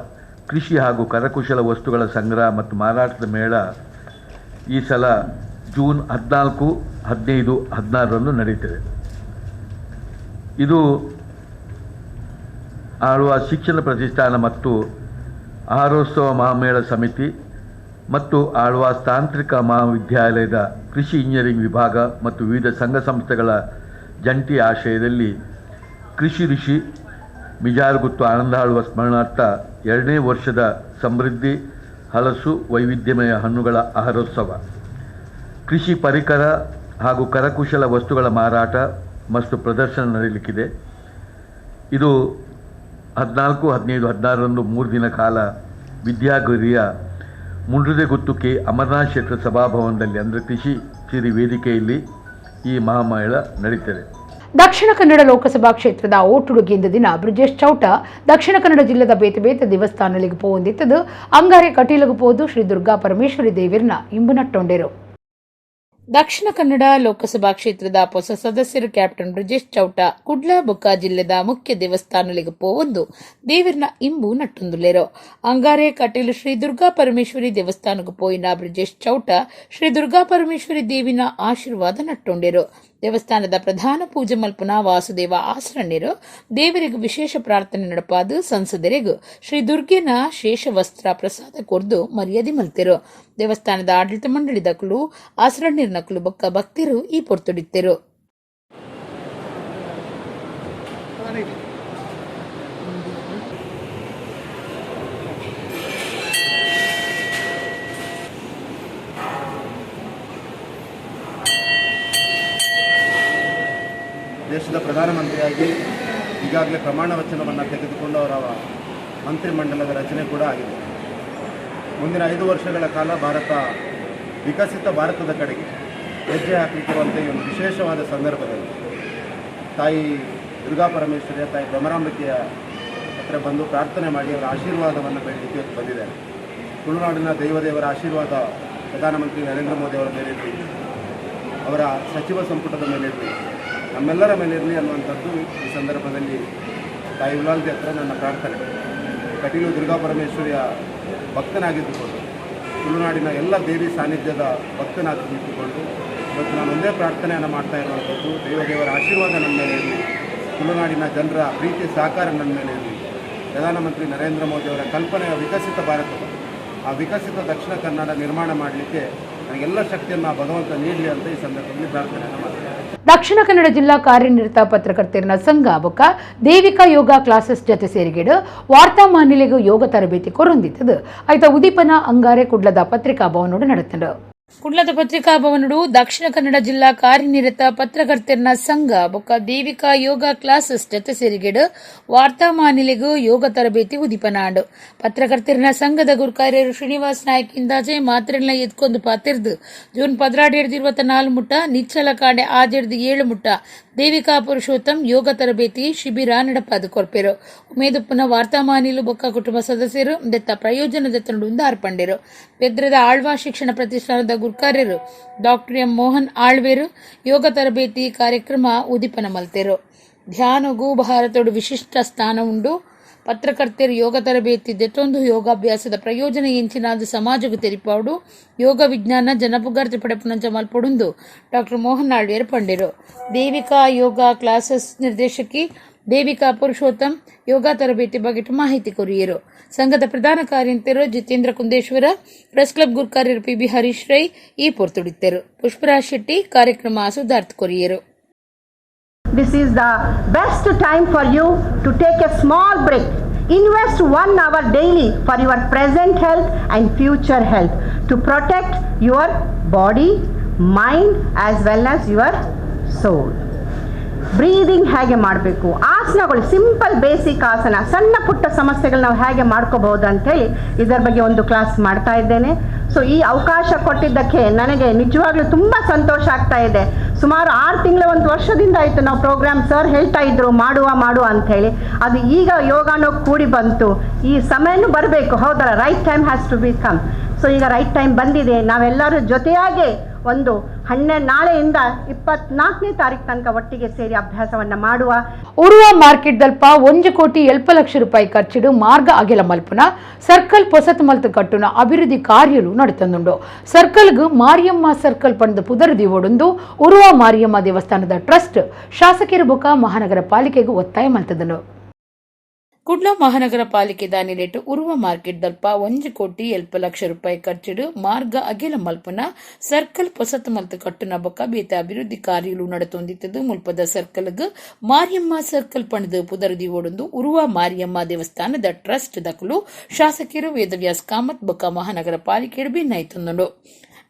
ಕೃಷಿ ಹಾಗೂ ಕರಕುಶಲ ವಸ್ತುಗಳ ಸಂಗ್ರಹ ಮತ್ತು ಮಾರಾಟದ ಮೇಳ ಈ ಸಲ ಜೂನ್ 14, 15, 16ರಂದು ನಡೆಯುತ್ತದೆ. ಇದು ಆಳ್ವಾಸ್ ಶಿಕ್ಷಣ ಪ್ರತಿಷ್ಠಾನ ಮತ್ತು ಆಹಾರೋತ್ಸವ ಮಹಾಮೇಳ ಸಮಿತಿ ಮತ್ತು ಆಳ್ವಾಸ್ ತಾಂತ್ರಿಕ ಮಹಾವಿದ್ಯಾಲಯದ ಕೃಷಿ ಇಂಜಿನಿಯರಿಂಗ್ ವಿಭಾಗ ಮತ್ತು ವಿವಿಧ ಸಂಘ ಸಂಸ್ಥೆಗಳ ಜಂಟಿ ಆಶ್ರಯದಲ್ಲಿ ಕೃಷಿ ಋಷಿ ಮಿಜಾರ್ಗುತ್ತು ಆನಂದಾಳ್ವ ಸ್ಮರಣಾರ್ಥ 2ನೇ ವರ್ಷದ ಸಮೃದ್ಧಿ ಹಲಸು ವೈವಿಧ್ಯಮಯ ಹಣ್ಣುಗಳ ಆಹಾರೋತ್ಸವ, ಕೃಷಿ ಪರಿಕರ ಹಾಗೂ ಕರಕುಶಲ ವಸ್ತುಗಳ ಮಾರಾಟ ಮತ್ತು ಪ್ರದರ್ಶನ ನಡೆಯಲಿಕ್ಕಿದೆ. ಇದು 14, 15, 16ರಂದು 3 ದಿನ ಕಾಲ ವಿದ್ಯಾಗಿರಿಯ ಮುಂಡ್ರಿದೆಗುತ್ತು ಕೆ ಅಮರನಾಥ್ ಶೆಟ್ಟರ್ ಸಭಾಭವನದಲ್ಲಿ, ಅಂದರೆ ಕೃಷಿ ಸಿರಿ ವೇದಿಕೆಯಲ್ಲಿ ಈ ಮಹಾಮೇಳ ನಡೀತದೆ. ದಕ್ಷಿಣ ಕನ್ನಡ ಲೋಕಸಭಾ ಕ್ಷೇತ್ರದ ಓಟುಡುಗಿಂದ ದಿನ ಬ್ರಿಜೇಶ್ ಚೌಟ ದಕ್ಷಿಣ ಕನ್ನಡ ಜಿಲ್ಲೆದ ಬೇತೆ ಬೇತೆ ದೇವಸ್ಥಾನಗಳಿಗೆ ಪೋವೊಂದಿತ್ತದು. ಅಂಗಾರೆ ಕಟೀಲಗು ಪೋದು ಶ್ರೀ ದುರ್ಗಾ ಪರಮೇಶ್ವರಿ ದೇವಿರ್ನ ಇಂಬು ನಟ್ಟೊಂಡೆರು. ದಕ್ಷಿಣ ಕನ್ನಡ ಲೋಕಸಭಾ ಕ್ಷೇತ್ರದ ಹೊಸ ಸದಸ್ಯರು ಕ್ಯಾಪ್ಟನ್ ಬ್ರಿಜೇಶ್ ಚೌಟ ಕುಡ್ಲ ಬೊಕ್ಕ ಜಿಲ್ಲೆದ ಮುಖ್ಯ ದೇವಸ್ಥಾನಗಳಿಗೆ ಪೋವೊಂದು ದೇವಿರ್ನ ಇಂಬು ನಟ್ಟೊಂದುಲ್ಲೆರು. ಅಂಗಾರೆ ಕಟೀಲು ಶ್ರೀ ದುರ್ಗಾ ಪರಮೇಶ್ವರಿ ದೇವಸ್ಥಾನಕ್ಕೆ ಪೋಯಿನ ಬ್ರಿಜೇಶ್ ಚೌಟ ಶ್ರೀ ದುರ್ಗಾ ಪರಮೇಶ್ವರಿ ದೇವಿನ ಆಶೀರ್ವಾದ ನಟ್ಟೊಂಡೆರು. ದೇವಸ್ಥಾನದ ಪ್ರಧಾನ ಪೂಜೆ ಮಲ್ಪುನ ವಾಸುದೇವ ಆಸರಣ್ಯರು ದೇವರಿಗೆ ವಿಶೇಷ ಪ್ರಾರ್ಥನೆ ನಡಪಾದು ಸಂಸದರಿಗೂ ಶ್ರೀ ದುರ್ಗೆನ ಶೇಷವಸ್ತ್ರ ಪ್ರಸಾದ ಕೊರ್ದು ಮರ್ಯಾದೆ ಮಲ್ತೆರು. ದೇವಸ್ಥಾನದ ಆಡಳಿತ ಮಂಡಳಿ ದಕಲು, ಆಸರಣ್ಯರ ನಕಲು ಬೊಕ್ಕ ಭಕ್ತರು ಈ ಪೊರ್ತುಡಿತ್ತೆರು. ದೇಶದ ಪ್ರಧಾನಮಂತ್ರಿಯಾಗಿ ಈಗಾಗಲೇ ಪ್ರಮಾಣ ವಚನವನ್ನು ತೆಗೆದುಕೊಂಡು ಅವರ ಮಂತ್ರಿಮಂಡಲದ ರಚನೆ ಕೂಡ ಆಗಿದೆ. ಮುಂದಿನ 5 ವರ್ಷಗಳ ಕಾಲ ಭಾರತ ವಿಕಸಿತ ಭಾರತದ ಕಡೆಗೆ ಹೆಜ್ಜೆ ಹಾಕಲಿಕ್ಕಿರುವಂಥ ಈ ಒಂದು ವಿಶೇಷವಾದ ಸಂದರ್ಭದಲ್ಲಿ ತಾಯಿ ದುರ್ಗಾ ಪರಮೇಶ್ವರಿಯ, ತಾಯಿ ಭ್ರಮರಾಂಬಿಕೆಯ ಹತ್ರ ಬಂದು ಪ್ರಾರ್ಥನೆ ಮಾಡಿ ಅವರ ಆಶೀರ್ವಾದವನ್ನು ಬೇಡಲಿಕ್ಕೆ ಇವತ್ತು ಬಂದಿದ್ದಾರೆ. ತುಳುನಾಡಿನ ದೈವದೇವರ ಆಶೀರ್ವಾದ ಪ್ರಧಾನಮಂತ್ರಿ ನರೇಂದ್ರ ಮೋದಿ ಅವರ ಮೇಲೆ ಇರಲಿ, ಅವರ ಸಚಿವ ಸಂಪುಟದ ಮೇಲೆ ಇರಲಿ, ನಮ್ಮೆಲ್ಲರ ಮೇಲೆ ಇರಲಿ ಅನ್ನುವಂಥದ್ದು ಈ ಸಂದರ್ಭದಲ್ಲಿ ತಾಯಿ ಉಲ್ಲಾಲ್ದಿ ಹತ್ರ ನನ್ನ ಪ್ರಾರ್ಥನೆ. ಕಟೀಲು ದುರ್ಗಾ ಪರಮೇಶ್ವರಿಯ ಭಕ್ತನಾಗಿದ್ದುಕೊಂಡು, ತುಳುನಾಡಿನ ಎಲ್ಲ ದೇವಿ ಸಾನ್ನಿಧ್ಯದ ಭಕ್ತನಾಗಿದ್ದುಕೊಂಡು ಇವತ್ತು ನಾನು ಒಂದೇ ಪ್ರಾರ್ಥನೆಯನ್ನು ಮಾಡ್ತಾ ಇರುವಂಥದ್ದು, ದೈವದೇವರ ಆಶೀರ್ವಾದ ನನ್ನ ಮೇಲೆ ಇರಲಿ, ತುಳುನಾಡಿನ ಜನರ ಪ್ರೀತಿ ಸಹಕಾರ ನನ್ನ ಮೇಲೆ ಇರಲಿ, ಪ್ರಧಾನಮಂತ್ರಿ ನರೇಂದ್ರ ಮೋದಿಯವರ ಕಲ್ಪನೆಯ ವಿಕಸಿತ ಭಾರತದ ಆ ವಿಕಸಿತ ದಕ್ಷಿಣ ಕನ್ನಡ ನಿರ್ಮಾಣ ಮಾಡಲಿಕ್ಕೆ ನನಗೆಲ್ಲ ಶಕ್ತಿಯನ್ನು ಭಗವಂತ ನೀಡಲಿ ಅಂತ ಈ ಸಂದರ್ಭದಲ್ಲಿ ಪ್ರಾರ್ಥನೆಯನ್ನು ಮಾಡ್ತೇನೆ. ದಕ್ಷಿಣ ಕನ್ನಡ ಜಿಲ್ಲಾ ಕಾರ್ಯನಿರತ ಪತ್ರಕರ್ತರ ಸಂಘ ಬೊಕ್ಕ ದೇವಿಕಾ ಯೋಗ ಕ್ಲಾಸಸ್ ಜೊತೆ ಸೇರಿಗೆಡು ವಾರ್ತಾ ಮಾನಿಲೆಗೂ ಯೋಗ ತರಬೇತಿ ಕೊರೊಂದಿತ್ತದು. ಆಯ್ತ ಉದೀಪನ ಅಂಗಾರೆ ಕುಡ್ಲದ ಪತ್ರಿಕಾ ಭವನೋಡು ನಡೆತಂಡು. ಕುಡ್ಲದ ಪತ್ರಿಕಾ ಭವನಡು ದಕ್ಷಿಣ ಕನ್ನಡ ಜಿಲ್ಲಾ ಕಾರ್ಯನಿರತ ಪತ್ರಕರ್ತರನ ಸಂಘ ಬೊಕ್ಕ ದೇವಿಕಾ ಯೋಗ ಕ್ಲಾಸಸ್ ಜತೆ ಸೇರಿಗೆಡು ವಾರ್ತಾ ಮಾನಿಲೆಗು ಯೋಗ ತರಬೇತಿ ಉದಿಪನಾಂಡು. ಪತ್ರಕರ್ತರನ ಸಂಘದ ಗುರುಕಾರ್ಯರು ಶ್ರೀನಿವಾಸ್ ನಾಯಕ್ ಇಂದಾಜೆ ಮಾತ್ರೆಲ್ಲ ಎದ್ಕೊಂದು ಪಾತಿರ್ದು ಜೂನ್ 16-24 ಮುಟ್ಟ ನಿಚ್ಚಲ ಕಾಡೆ 6-7 ಮುಟ್ಟ ದೇವಿಕಾ ಪುರುಷೋತ್ತಮ್ ಯೋಗ ತರಬೇತಿ ಶಿಬಿರ ನಡಪಾದು ಕೊರ್ಪೆರು. ಉಮೇದುಪ್ಪನ ವಾರ್ತಾ ಮಾನಿಲು ಬೊಕ್ಕ ಕುಟುಂಬ ಸದಸ್ಯರು ದೆತ್ತ ಪ್ರಯೋಜನ ದೆತ್ತನುಂದು ಅರ್ಪಂಡೆರು. ಬೆದ್ರದ ಆಳ್ವಾ ಶಿಕ್ಷಣ ಪ್ರತಿಷ್ಠಾನದ ಗುರ್ಕಾರ್ಯರು ಡಾಕ್ಟರ್ ಎಂ ಮೋಹನ್ ಆಳ್ವೇರು ಯೋಗ ತರಬೇತಿ ಕಾರ್ಯಕ್ರಮ ಉದಿಪನ ಮಲ್ತೆರು. ಧ್ಯಾನಗೂ ಭಾರತೋಡು ವಿಶಿಷ್ಟ ಸ್ಥಾನ ಉಂಡು. ಪತ್ರಕರ್ತರು ಯೋಗ ತರಬೇತಿ ದೆತ್ತೊಂದು ಯೋಗಾಭ್ಯಾಸದ ಪ್ರಯೋಜನ ಎಂಚಿನಾದ ಸಮಾಜಕ್ಕೆ ತೆರಿಪಾಡು ಯೋಗ ವಿಜ್ಞಾನ ಜನಪುಗಾರ್ತಿ ಪಡೆಪುನಂಚ ಮಲ್ಪೊಡುಂದು ಡಾಕ್ಟರ್ ಮೋಹನ್ ಆಳ್ವೇರು ಪಂಡೆರು. ದೇವಿಕಾ ಯೋಗ ಕ್ಲಾಸಸ್ ನಿರ್ದೇಶಕಿ ದೇವಿಕಾ ಪುರುಷೋತ್ತಮ್ ಯೋಗ ತರಬೇತಿ ಬಗ್ಗೆ ಮಾಹಿತಿ ಕೊರಿಯರು. ಸಂಘದ ಪ್ರಧಾನ ಕಾರ್ಯಂತರು ಜಿತೇಂದ್ರ ಕುಂದೇಶ್ವರ, ಪ್ರೆಸ್ ಕ್ಲಬ್ ಗುರ್ಕಾರ್ಯರು ಪಿಬಿ ಹರೀಶ್ ರೈ ಈ ಪೊರ್ತುಡಿತ್ತರು. ಪುಷ್ಪರಾಜ್ ಶೆಟ್ಟಿ ಕಾರ್ಯಕ್ರಮ ಸುಧಾರ್ಥ ಕೊರಿಯರು. This is the best time for you to take a small break. Invest 1 hour daily for your present health and future health to protect your body, mind as well as your soul. Breathing ಹೇಗೆ ಮಾಡಬೇಕು, ಆಸನಗಳು, simple basic ಆಸನ, ಸಣ್ಣ ಪುಟ್ಟ ಸಮಸ್ಯೆಗಳು ನಾವು ಹೇಗೆ ಮಾಡ್ಕೋಬಹುದು ಅಂಥೇಳಿ ಇದರ ಬಗ್ಗೆ ಒಂದು ಕ್ಲಾಸ್ ಮಾಡ್ತಾ ಇದ್ದೇನೆ. ಸೊ ಈ ಅವಕಾಶ ಕೊಟ್ಟಿದ್ದಕ್ಕೆ ನನಗೆ ನಿಜವಾಗ್ಲೂ ತುಂಬ ಸಂತೋಷ ಆಗ್ತಾ ಇದೆ. ಸುಮಾರು 6 ತಿಂಗಳ 1 ವರ್ಷದಿಂದ ಆಯಿತು ನಾವು ಪ್ರೋಗ್ರಾಮ್ ಸರ್ ಹೇಳ್ತಾ ಇದ್ರು ಮಾಡುವ ಮಾಡುವ ಅಂಥೇಳಿ, ಅದು ಈಗ ಯೋಗಾನೋ ಕೂಡಿ ಬಂತು. ಈ ಸಮಯನೂ ಬರಬೇಕು, ಹೌದಲ್ಲ? Right time has to be come. So ಈಗ ರೈಟ್ ಟೈಮ್ ಬಂದಿದೆ. ನಾವೆಲ್ಲರೂ ಜೊತೆಯಾಗಿ ಒಂದು ನಾಳೆಯಿಂದ 24ನೇ ತಾರೀಕು ತನಕ ಒಟ್ಟಿಗೆ ಸೇರಿ ಅಭ್ಯಾಸವನ್ನು ಮಾಡುವ. ಉರುವ ಮಾರ್ಕೆಟ್ ದಲ್ಪ 1 ಕೋಟಿ 70 ಲಕ್ಷ ರೂಪಾಯಿ ಖರ್ಚಿಡು ಮಾರ್ಗ ಅಗೆಲ ಮಲ್ಪುನ ಸರ್ಕಲ್ ಪೊಸತ್ ಮಲ್ತು ಕಟ್ಟುನ ಅಭಿವೃದ್ಧಿ ಕಾರ್ಯಲು ನಡೆತಂದುಂಡು. ಸರ್ಕಲ್ಗ್ ಮಾರಿಯಮ್ಮ ಸರ್ಕಲ್ ಪಂದು ಪುದರು ದಿವೋಡುಂದು ಉರುವ ಮಾರಿಯಮ್ಮ ದೇವಸ್ಥಾನದ ಟ್ರಸ್ಟ್ ಶಾಸಕರು ಬೊಕ ಮಹಾನಗರ ಪಾಲಿಕೆಗೂ ಒತ್ತಾಯ ಮಲ್ತದನು. ಕುಡ್ಲ ಮಹಾನಗರ ಪಾಲಿಕೆ ದಾನಿಲೇಟು ಉರುವ ಮಾರ್ಕೆಟ್ ದಲ್ಪ 1 ಕೋಟಿ 70 ಲಕ್ಷ ರೂಪಾಯಿ ಖರ್ಚಿಡು ಮಾರ್ಗ ಅಗೆಲ ಮಲ್ಪನ ಸರ್ಕಲ್ ಪೊಸತ್ ಮಲ್ತು ಕಟ್ಟುನ ಬೊಕ್ಕ ಬೇತ ಅಭಿವೃದ್ಧಿ ಕಾರ್ಯಲು ನಡೆತೊಂದಿತ್ತದು. ಮುಲ್ಪದ ಸರ್ಕಲ್ಗ್ ಮಾರಿಯಮ್ಮ ಸರ್ಕಲ್ ಪಣದು ಪುದರು ದಿವೋಡೊಂದು ಉರುವ ಮಾರಿಯಮ್ಮ ದೇವಸ್ಥಾನದ ಟ್ರಸ್ಟ್ ದಕಲು ಶಾಸಕರು ವೇದವ್ಯಾಸ್ ಕಾಮತ್ ಬೊಕ್ಕ ಮಹಾನಗರ ಪಾಲಿಕೆ ಭಿನ್ನಾಯ್ತೊಂದುಂಡು.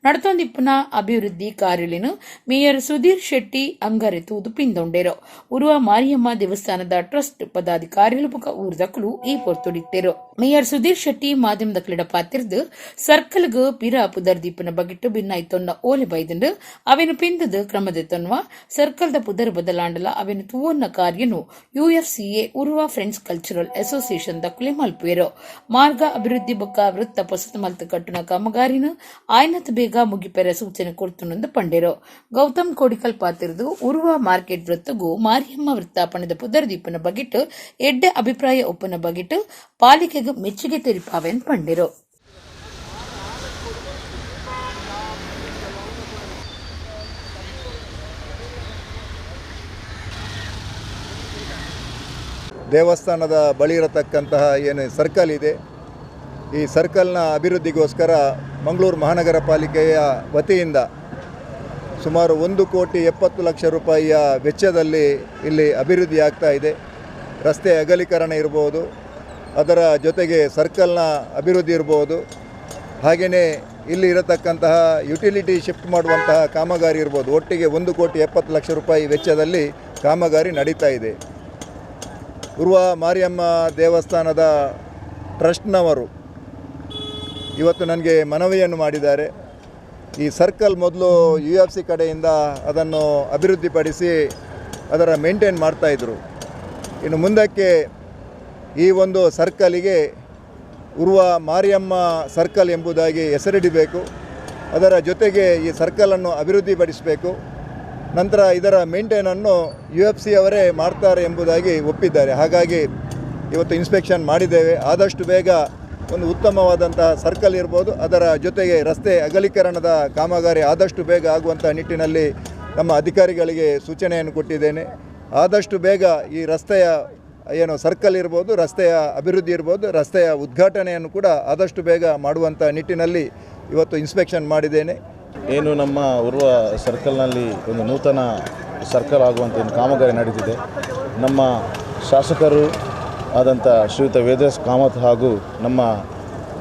ನಡತೊಂದಿಪ್ಪುನ ಅಭಿವೃದ್ಧಿ ಕಾರ್ಯಲಿನು ಮೇಯರ್ ಸುಧೀರ್ ಶೆಟ್ಟಿ ಅಂಗರೆ ತೂದು ಪಿಂದೊಂಡೇರು. ಉರುವ ಮಾರಿಯಮ್ಮ ದೇವಸ್ಥಾನದ ಟ್ರಸ್ಟ್ ಪದಾಧಿಕಾರಿಗಳು ಬೊಕ ಊರ್ದಕಲು ಈ ಪೊರ್ತುಡಿತ್ತೇರು. ಮೇಯರ್ ಸುಧೀರ್ ಶೆಟ್ಟಿ ಮಾಧ್ಯಮದ ಕ್ರೀಡ ಪಾತಿರ್ದು ಸರ್ಕಲ್ಗ್ ಪಿರ ಪುದರ್ ದೀಪನ ಬಗಿಟ್ಟು ಭಿನ್ನಾಯ್ತೊನ್ನ ಓಲೆ ಬೈದಂಡು ಅವೆನು ಪಿಂದದ ಕ್ರಮದ ತೊನ್ವ ಸರ್ಕಲ್ದ ಪುದರ್ ಬದಲಾಂಡಲ ಅವೆನು ತುವೊನ್ನ ಕಾರ್ಯನು ಯುಎಫ್ಸಿಎ ಉರುವ friends cultural association ದಕುಲೆ ಮಲ್ಪುವೆರು. ಮಾರ್ಗ ಅಭಿವೃದ್ಧಿ ಬೊಕ್ಕ ವೃತ್ತ ಪೊಸತ್ ಮಲ್ತು ಕಟ್ಟುನ ಕಾಮಗಾರಿನು ಆಯ್ನತ್ ಬೇಗ ಮುಗಿಪೆರೆ ಸೂಚನೆ ಕೊಡ್ತುನಂದು ಪಂಡೇರು. ಗೌತಮ್ ಕೋಡಿಕಲ್ ಪಾತಿರ್ದು ಉರುವ ಮಾರ್ಕೆಟ್ ವೃತ್ತಗೂ ಮಾರಿಯಮ್ಮ ವೃತ್ತಾಪಣದ ಪುದರ್ದೀಪನ ಬಗಿಟ್ಟು ಎಡ್ಡೆ ಅಭಿಪ್ರಾಯ ಒಪ್ಪನ ಬಗಿಟ್ಟು ಪಾಲಿಕೆಗೆ ಮೆಚ್ಚುಗೆ ತೆರಿಪಾವೆನ್ ಪಂಡೇರು. ದೇವಸ್ಥಾನದ ಬಳಿ ಇರತಕ್ಕಂತಹ ಏನು ಸರ್ಕಲ್ ಇದೆ, ಈ ಸರ್ಕಲ್ನ ಅಭಿವೃದ್ಧಿಗೋಸ್ಕರ ಮಂಗಳೂರು ಮಹಾನಗರ ಪಾಲಿಕೆಯ ವತಿಯಿಂದ ಸುಮಾರು 1 ಕೋಟಿ 70 ಲಕ್ಷ ರೂಪಾಯಿಯ ವೆಚ್ಚದಲ್ಲಿ ಇಲ್ಲಿ ಅಭಿವೃದ್ಧಿ ಆಗ್ತಾ ಇದೆ. ರಸ್ತೆ ಅಗಲೀಕರಣ ಇರ್ಬೋದು, ಅದರ ಜೊತೆಗೆ ಸರ್ಕಲ್ನ ಅಭಿವೃದ್ಧಿ ಇರ್ಬೋದು, ಹಾಗೆಯೇ ಇಲ್ಲಿ ಇರತಕ್ಕಂತಹ ಯುಟಿಲಿಟಿ ಶಿಫ್ಟ್ ಮಾಡುವಂತಹ ಕಾಮಗಾರಿ ಇರ್ಬೋದು. ಒಟ್ಟಿಗೆ 1 ಕೋಟಿ 70 ಲಕ್ಷ ರೂಪಾಯಿ ವೆಚ್ಚದಲ್ಲಿ ಕಾಮಗಾರಿ ನಡೀತಾ ಇದೆ. ಉರುವ ಮಾರಿಯಮ್ಮ ದೇವಸ್ಥಾನದ ಟ್ರಸ್ಟ್ನವರು ಇವತ್ತು ನನಗೆ ಮನವಿಯನ್ನು ಮಾಡಿದ್ದಾರೆ. ಈ ಸರ್ಕಲ್ ಮೊದಲು UFC ಕಡೆಯಿಂದ ಅದನ್ನು ಅಭಿವೃದ್ಧಿಪಡಿಸಿ ಅದರ ಮೇಂಟೈನ್ ಮಾಡ್ತಾಯಿದ್ರು. ಇನ್ನು ಮುಂದಕ್ಕೆ ಈ ಒಂದು ಸರ್ಕಲಿಗೆ ಉರುವ ಮಾರಿಯಮ್ಮ ಸರ್ಕಲ್ ಎಂಬುದಾಗಿ ಹೆಸರಿಡಬೇಕು, ಅದರ ಜೊತೆಗೆ ಈ ಸರ್ಕಲನ್ನು ಅಭಿವೃದ್ಧಿಪಡಿಸಬೇಕು, ನಂತರ ಇದರ ಮೇಂಟೈನನ್ನು UFC ಅವರೇ ಮಾಡ್ತಾರೆ ಎಂಬುದಾಗಿ ಒಪ್ಪಿದ್ದಾರೆ. ಹಾಗಾಗಿ ಇವತ್ತು ಇನ್ಸ್ಪೆಕ್ಷನ್ ಮಾಡಿದ್ದೇವೆ. ಆದಷ್ಟು ಬೇಗ ಒಂದು ಉತ್ತಮವಾದಂತಹ ಸರ್ಕಲ್ ಇರ್ಬೋದು, ಅದರ ಜೊತೆಗೆ ರಸ್ತೆ ಅಗಲೀಕರಣದ ಕಾಮಗಾರಿ ಆದಷ್ಟು ಬೇಗ ಆಗುವಂಥ ನಿಟ್ಟಿನಲ್ಲಿ ನಮ್ಮ ಅಧಿಕಾರಿಗಳಿಗೆ ಸೂಚನೆಯನ್ನು ಕೊಟ್ಟಿದ್ದೇನೆ. ಆದಷ್ಟು ಬೇಗ ಈ ರಸ್ತೆಯ ಏನು ಸರ್ಕಲ್ ಇರ್ಬೋದು, ರಸ್ತೆಯ ಅಭಿವೃದ್ಧಿ ಇರ್ಬೋದು, ರಸ್ತೆಯ ಉದ್ಘಾಟನೆಯನ್ನು ಕೂಡ ಆದಷ್ಟು ಬೇಗ ಮಾಡುವಂಥ ನಿಟ್ಟಿನಲ್ಲಿ ಇವತ್ತು ಇನ್ಸ್ಪೆಕ್ಷನ್ ಮಾಡಿದ್ದೇನೆ. ಏನು ನಮ್ಮ ಉರುವ ಸರ್ಕಲ್ನಲ್ಲಿ ಒಂದು ನೂತನ ಸರ್ಕಲ್ ಆಗುವಂಥ ಒಂದು ಕಾಮಗಾರಿ ನಡೀತಿದೆ. ನಮ್ಮ ಶಾಸಕರು ಆದಂಥ ಶ್ರೀಯುತ ವೇದವ್ಯಾಸ್ ಕಾಮತ್ ಹಾಗೂ ನಮ್ಮ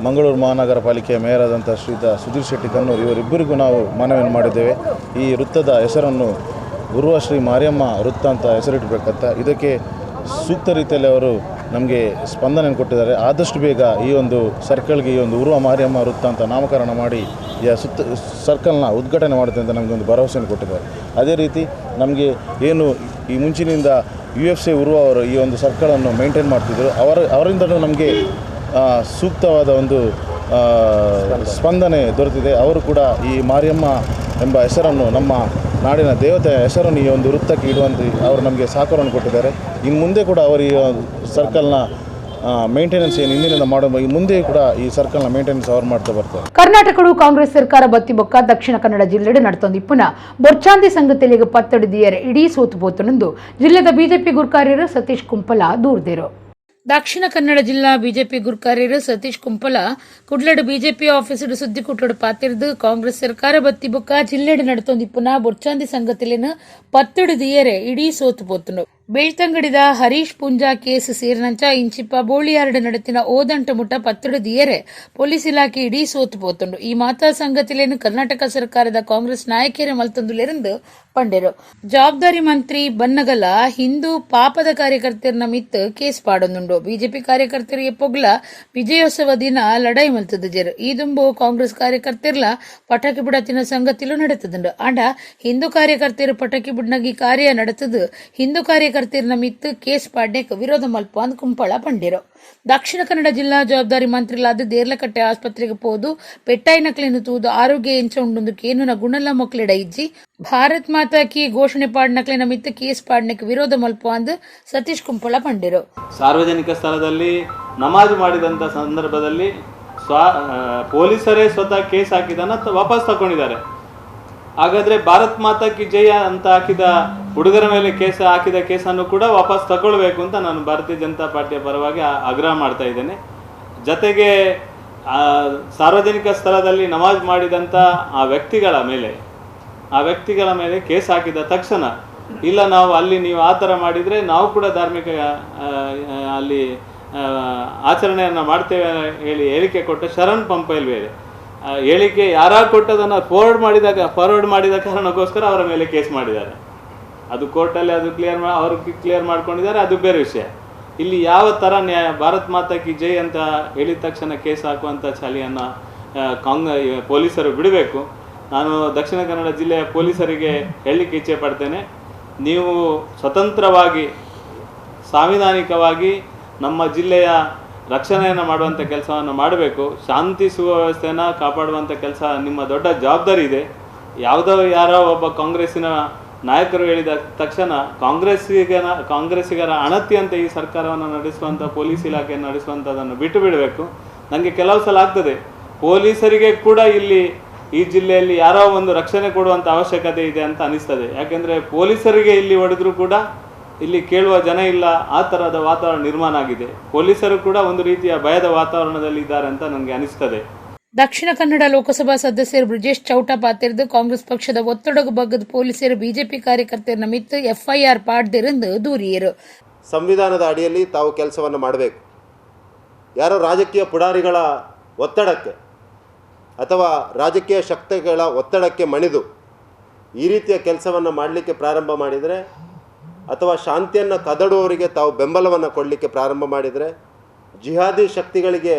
Mangaluru ಮಹಾನಗರ ಪಾಲಿಕೆಯ ಮೇಯರ್ ಆದಂಥ ಶ್ರೀಯುತ ಸುಧೀರ್ ಶೆಟ್ಟಿ ಕಣ್ಣೂರು ಇವರಿಬ್ಬರಿಗೂ ನಾವು ಮನವಿಯನ್ನು ಮಾಡಿದ್ದೇವೆ. ಈ ವೃತ್ತದ ಹೆಸರನ್ನು ಉರ್ವ ಶ್ರೀ ಮಾರಿಯಮ್ಮ ವೃತ್ತ ಅಂತ ಹೆಸರಿಡಬೇಕಂತ. ಇದಕ್ಕೆ ಸೂಕ್ತ ರೀತಿಯಲ್ಲಿ ಅವರು ನಮಗೆ ಸ್ಪಂದನೆಯನ್ನು ಕೊಟ್ಟಿದ್ದಾರೆ. ಆದಷ್ಟು ಬೇಗ ಈ ಒಂದು ಸರ್ಕಲ್ಗೆ ಈ ಒಂದು ಉರ್ವ ಮಾರಿಯಮ್ಮ ವೃತ್ತ ಅಂತ ನಾಮಕರಣ ಮಾಡಿ ಈ ಸುತ್ತ ಸರ್ಕಲ್ನ ಉದ್ಘಾಟನೆ ಮಾಡುತ್ತೆ ಅಂತ ನಮಗೆ ಒಂದು ಭರವಸೆಯನ್ನು ಕೊಟ್ಟಿದ್ದಾರೆ. ಅದೇ ರೀತಿ ನಮಗೆ ಏನು ಈ ಮುಂಚಿನಿಂದ UFC Urwa ಅವರು ಈ ಒಂದು ಸರ್ಕಲನ್ನು ಮೇಂಟೈನ್ ಮಾಡ್ತಿದ್ದರು, ಅವರಿಂದಲೂ ನಮಗೆ ಸೂಕ್ತವಾದ ಒಂದು ಸ್ಪಂದನೆ ದೊರೆತಿದೆ. ಅವರು ಕೂಡ ಈ ಮಾರಿಯಮ್ಮ ಎಂಬ ಹೆಸರನ್ನು, ನಮ್ಮ ನಾಡಿನ ದೇವತೆಯ ಹೆಸರನ್ನು ಈ ಒಂದು ವೃತ್ತಕ್ಕೆ ಇಡುವಂತೆ ಅವರು ನಮಗೆ ಸಹಕಾರವನ್ನು ಕೊಟ್ಟಿದ್ದಾರೆ. ಇನ್ನು ಮುಂದೆ ಕೂಡ ಅವರು ಈ ಸರ್ಕಲ್ನ ಮೇಂಟೆನೆನ್ಸ್ ಏನು ಹಿಂದಿನಿಂದ ಮಾಡೋ ಮುಂದೆ ಕೂಡ ಈ ಸರ್ಕಲ್ನ ಮೇಂಟೆನೆನ್ಸ್ ಅವರು ಮಾಡ್ತಾ ಬರ್ತಾರೆ. ಕರ್ನಾಟಕಡು ಕಾಂಗ್ರೆಸ್ ಸರ್ಕಾರ ಬತ್ತಿ ಬೊಕ್ಕ ದಕ್ಷಿಣ ಕನ್ನಡ ಜಿಲ್ಲೆಡು ನಡ್ತೊಂದಿಪ್ಪುನ ಬೊರ್ಚಾಂದಿ ಸಂಗತಿಲಿಗೆ ಪತ್ತಡಿದಿಯರೆ ಇಡೀ ಸೋತು ಪೋತುನಂದು ಜಿಲ್ಲೆದ ಬಿಜೆಪಿ ಗುರ್ಕಾರ್ಯರು ಸತೀಶ್ ಕುಂಪಲ ದೂರ್ದಿರು. ದಕ್ಷಿಣ ಕನ್ನಡ ಜಿಲ್ಲಾ ಬಿಜೆಪಿ ಗುರ್ಕಾರ್ಯರು ಸತೀಶ್ ಕುಂಪಲ ಕುಡ್ಲಡು ಬಿಜೆಪಿ ಆಫೀಸುಡು ಸುದ್ದಿ ಕುಟ್ಟಡು ಪಾತಿರ್ದು ಕಾಂಗ್ರೆಸ್ ಸರ್ಕಾರ ಬತ್ತಿ ಬೊಕ್ಕ ಜಿಲ್ಲೆಡು ನಡ್ತೊಂದಿಪ್ಪುನ ಬೊರ್ಚಾಂದಿ ಸಂಗತಿಲಿನ ಪತ್ತಡು ದಿಯರೆ ಇಡೀ ಸೋತು ಪೋತುಂಡು. ಬೆಳ್ತಂಗಡಿದ ಹರೀಶ್ ಪೂಂಜಾ ಕೇಸ್ ಸೇರಿನಂಚ ಇಂಚಿಪ್ಪ ಬೋಳಿಯಾರಡು ನಡತಿನ ಓದಂಟ ಮುಟ್ಟ ಪತ್ತಡು ದಿಯರೆ ಪೊಲೀಸ್ ಇಲಾಖೆ ಇಡೀ ಸೋತು ಪೋತುಂಡು. ಈ ಮಾತಾ ಸಂಗತಿಲೇನು ಕರ್ನಾಟಕ ಸರ್ಕಾರದ ಕಾಂಗ್ರೆಸ್ ನಾಯಕಿಯರ ಮಲ್ತೊಂದುಲೆರಂದು ಪಂಡೆರು. ಜವಾಬ್ದಾರಿ ಮಂತ್ರಿ ಬನ್ನಗಲ ಹಿಂದೂ ಪಾಪದ ಕಾರ್ಯಕರ್ತರನ್ನ ಮಿತ್ ಕೇಸ್ ಪಾಡೊಂದುಂಡು. ಬಿಜೆಪಿ ಕಾರ್ಯಕರ್ತರಿಗೆ ಪೊಗ್ಲ ವಿಜಯೋತ್ಸವ ದಿನ ಲಡಾಯಿ ಮಲ್ತದ. ಈ ದುಂಬು ಕಾಂಗ್ರೆಸ್ ಕಾರ್ಯಕರ್ತರ್ಲ ಪಟಾಕಿ ಬುಡತಿನ ಸಂಗತಿಲು ನಡೆತದುಂಡು. ಆಂಡ ಹಿಂದೂ ಕಾರ್ಯಕರ್ತರು ಪಟಾಕಿ ಬುಡ್ನಗಿ ಕಾರ್ಯ ನಡೆತದು ಹಿಂದೂ ಕಾರ್ಯಕರ್ತರನ್ನ ಮಿತ್ ಕೇಸ್ ಪಾಡ್ನೆಕ್ ವಿರೋಧ ಮಲ್ಪ ಅಂದ್ ಕುಂಪಳ ಪಂಡಿರು. ದಕ್ಷಿಣ ಕನ್ನಡ ಜಿಲ್ಲಾ ಜವಾಬ್ದಾರಿ ಮಂತ್ರಿಲಾದ ದೇರ್ಲಕಟ್ಟೆ ಆಸ್ಪತ್ರೆಗೆ ಪೋದು ಪೆಟ್ಟಾಯಿನಕ್ಲೆನ್ ತೂದು ಆರೋಗ್ಯ ಎಂಚ ಉಂಡುಂದು ಕೇನುನ ಗುಣಲ ಮೊಕ್ಲೆಡ ಇಜ್ಜಿ. ಭಾರತ್ ಮಾತಾ ಕಿ ಘೋಷಣೆ ಪಾಡ್ನಕ್ಲೆನ ಮಿತ್ ಕೇಸ್ ಪಾಡ್ನೆಕ್ ವಿರೋಧ ಮಲ್ಪ ಅಂದ್ ಸತೀಶ್ ಕುಂಪಳ ಪಂಡಿರು. ಸಾರ್ವಜನಿಕ ಸ್ಥಳದಲ್ಲಿ ನಮಾಜ್ ಮಾಡಿದಂಥ ಸಂದರ್ಭದಲ್ಲಿ ಪೊಲೀಸರೇ ಸ್ವತಃ ಕೇಸ್ ಹಾಕಿದ್ದನ್ನು ವಾಪಸ್ ತಗೊಂಡಿದ್ದಾರೆ. ಹಾಗಾದರೆ ಭಾರತ್ ಮಾತಾ ಕಿ ಜಯ ಅಂತ ಹಾಕಿದ ಹುಡುಗರ ಮೇಲೆ ಕೇಸ್ ಹಾಕಿದ ಕೇಸನ್ನು ಕೂಡ ವಾಪಸ್ ತಗೊಳ್ಬೇಕು ಅಂತ ನಾನು ಭಾರತೀಯ ಜನತಾ ಪಾರ್ಟಿಯ ಪರವಾಗಿ ಆಗ್ರಹ ಮಾಡ್ತಾ ಇದ್ದೇನೆ. ಜತೆಗೆ ಸಾರ್ವಜನಿಕ ಸ್ಥಳದಲ್ಲಿ ನಮಾಜ್ ಮಾಡಿದಂಥ ಆ ವ್ಯಕ್ತಿಗಳ ಮೇಲೆ ಕೇಸ್ ಹಾಕಿದ ತಕ್ಷಣ, ಇಲ್ಲ, ನಾವು ಅಲ್ಲಿ ನೀವು ಆ ಥರ ಮಾಡಿದರೆ ನಾವು ಕೂಡ ಧಾರ್ಮಿಕ ಅಲ್ಲಿ ಆಚರಣೆಯನ್ನು ಮಾಡ್ತೇವೆ ಹೇಳಿ ಹೇಳಿಕೆ ಕೊಟ್ಟ ಶರಣ್ ಪಂಪೈಲ್ ಬೇರೆ ಹೇಳಿಕೆ ಯಾರು ಕೊಟ್ಟದನ್ನು ಫಾರ್ವರ್ಡ್ ಮಾಡಿದ ಕಾರಣಕ್ಕೋಸ್ಕರ ಅವರ ಮೇಲೆ ಕೇಸ್ ಮಾಡಿದ್ದಾರೆ. ಅದು ಕೋರ್ಟಲ್ಲಿ ಅದು ಕ್ಲಿಯರ್ ಅವರು ಕ್ಲಿಯರ್ ಮಾಡ್ಕೊಂಡಿದ್ದಾರೆ, ಅದು ಬೇರೆ ವಿಷಯ. ಇಲ್ಲಿ ಯಾವ ಥರ ನ್ಯಾಯ? ಭಾರತ್ ಮಾತಾ ಕಿ ಜೈ ಅಂತ ಹೇಳಿದ ತಕ್ಷಣ ಕೇಸ್ ಹಾಕುವಂಥ ಚಾಳಿಯನ್ನು ಪೊಲೀಸರು ಬಿಡಬೇಕು. ನಾನು ದಕ್ಷಿಣ ಕನ್ನಡ ಜಿಲ್ಲೆಯ ಪೊಲೀಸರಿಗೆ ಹೇಳಲಿಕ್ಕೆ ಇಚ್ಛೆ ಪಡ್ತೇನೆ, ನೀವು ಸ್ವತಂತ್ರವಾಗಿ, ಸಾಂವಿಧಾನಿಕವಾಗಿ ನಮ್ಮ ಜಿಲ್ಲೆಯ ರಕ್ಷಣೆಯನ್ನು ಮಾಡುವಂಥ ಕೆಲಸವನ್ನು ಮಾಡಬೇಕು. ಶಾಂತಿ ಸುವ್ಯವಸ್ಥೆಯನ್ನು ಕಾಪಾಡುವಂಥ ಕೆಲಸ ನಿಮ್ಮ ದೊಡ್ಡ ಜವಾಬ್ದಾರಿ ಇದೆ. ಯಾವುದೋ ಯಾರೋ ಒಬ್ಬ ಕಾಂಗ್ರೆಸ್ಸಿನ ನಾಯಕರು ಹೇಳಿದ ತಕ್ಷಣ ಕಾಂಗ್ರೆಸ್ಸಿಗರ ಅಣತಿ ಅಂತ ಈ ಸರ್ಕಾರವನ್ನು ನಡೆಸುವಂಥ, ಪೊಲೀಸ್ ಇಲಾಖೆಯನ್ನು ನಡೆಸುವಂಥದ್ದನ್ನು ಬಿಟ್ಟು ಬಿಡಬೇಕು. ನನಗೆ ಕೆಲವು ಸಲ ಆಗ್ತದೆ, ಪೊಲೀಸರಿಗೆ ಕೂಡ ಇಲ್ಲಿ ಈ ಜಿಲ್ಲೆಯಲ್ಲಿ ಯಾರೋ ಒಂದು ರಕ್ಷಣೆ ಕೊಡುವಂಥ ಅವಶ್ಯಕತೆ ಇದೆ ಅಂತ ಅನಿಸ್ತದೆ. ಯಾಕೆಂದರೆ ಪೊಲೀಸರಿಗೆ ಇಲ್ಲಿ ಹೊಡೆದ್ರು ಕೂಡ ಇಲ್ಲಿ ಕೇಳುವ ಜನ ಇಲ್ಲ. ಆ ಥರದ ವಾತಾವರಣ ನಿರ್ಮಾಣ ಆಗಿದೆ. ಪೊಲೀಸರು ಕೂಡ ಒಂದು ರೀತಿಯ ಭಯದ ವಾತಾವರಣದಲ್ಲಿ ಇದ್ದಾರೆ ಅಂತ ನನಗೆ ಅನಿಸ್ತದೆ. ದಕ್ಷಿಣ ಕನ್ನಡ ಲೋಕಸಭಾ ಸದಸ್ಯರು ಬ್ರಿಜೇಶ್ ಚೌಟ ಪಾತಿರ್ದು ಕಾಂಗ್ರೆಸ್ ಪಕ್ಷದ ಒತ್ತಡಗು ಬಗ್ಗದ ಪೊಲೀಸರು ಬಿಜೆಪಿ ಕಾರ್ಯಕರ್ತರ ಮಿತ್ತು ಎಫ್ಐಆರ್ ಪಾಡ್ದಿರಂದು ದೂರಿಯರು. ಸಂವಿಧಾನದ ಅಡಿಯಲ್ಲಿ ತಾವು ಕೆಲಸವನ್ನು ಮಾಡಬೇಕು. ಯಾರೋ ರಾಜಕೀಯ ಪುಡಾರಿಗಳ ಒತ್ತಡಕ್ಕೆ ಅಥವಾ ರಾಜಕೀಯ ಶಕ್ತಿಗಳ ಒತ್ತಡಕ್ಕೆ ಮಣಿದು ಈ ರೀತಿಯ ಕೆಲಸವನ್ನು ಮಾಡಲಿಕ್ಕೆ ಪ್ರಾರಂಭ ಮಾಡಿದರೆ, ಅಥವಾ ಶಾಂತಿಯನ್ನು ಕದಡುವವರಿಗೆ ತಾವು ಬೆಂಬಲವನ್ನು ಕೊಡಲಿಕ್ಕೆ ಪ್ರಾರಂಭ ಮಾಡಿದರೆ, ಜಿಹಾದಿ ಶಕ್ತಿಗಳಿಗೆ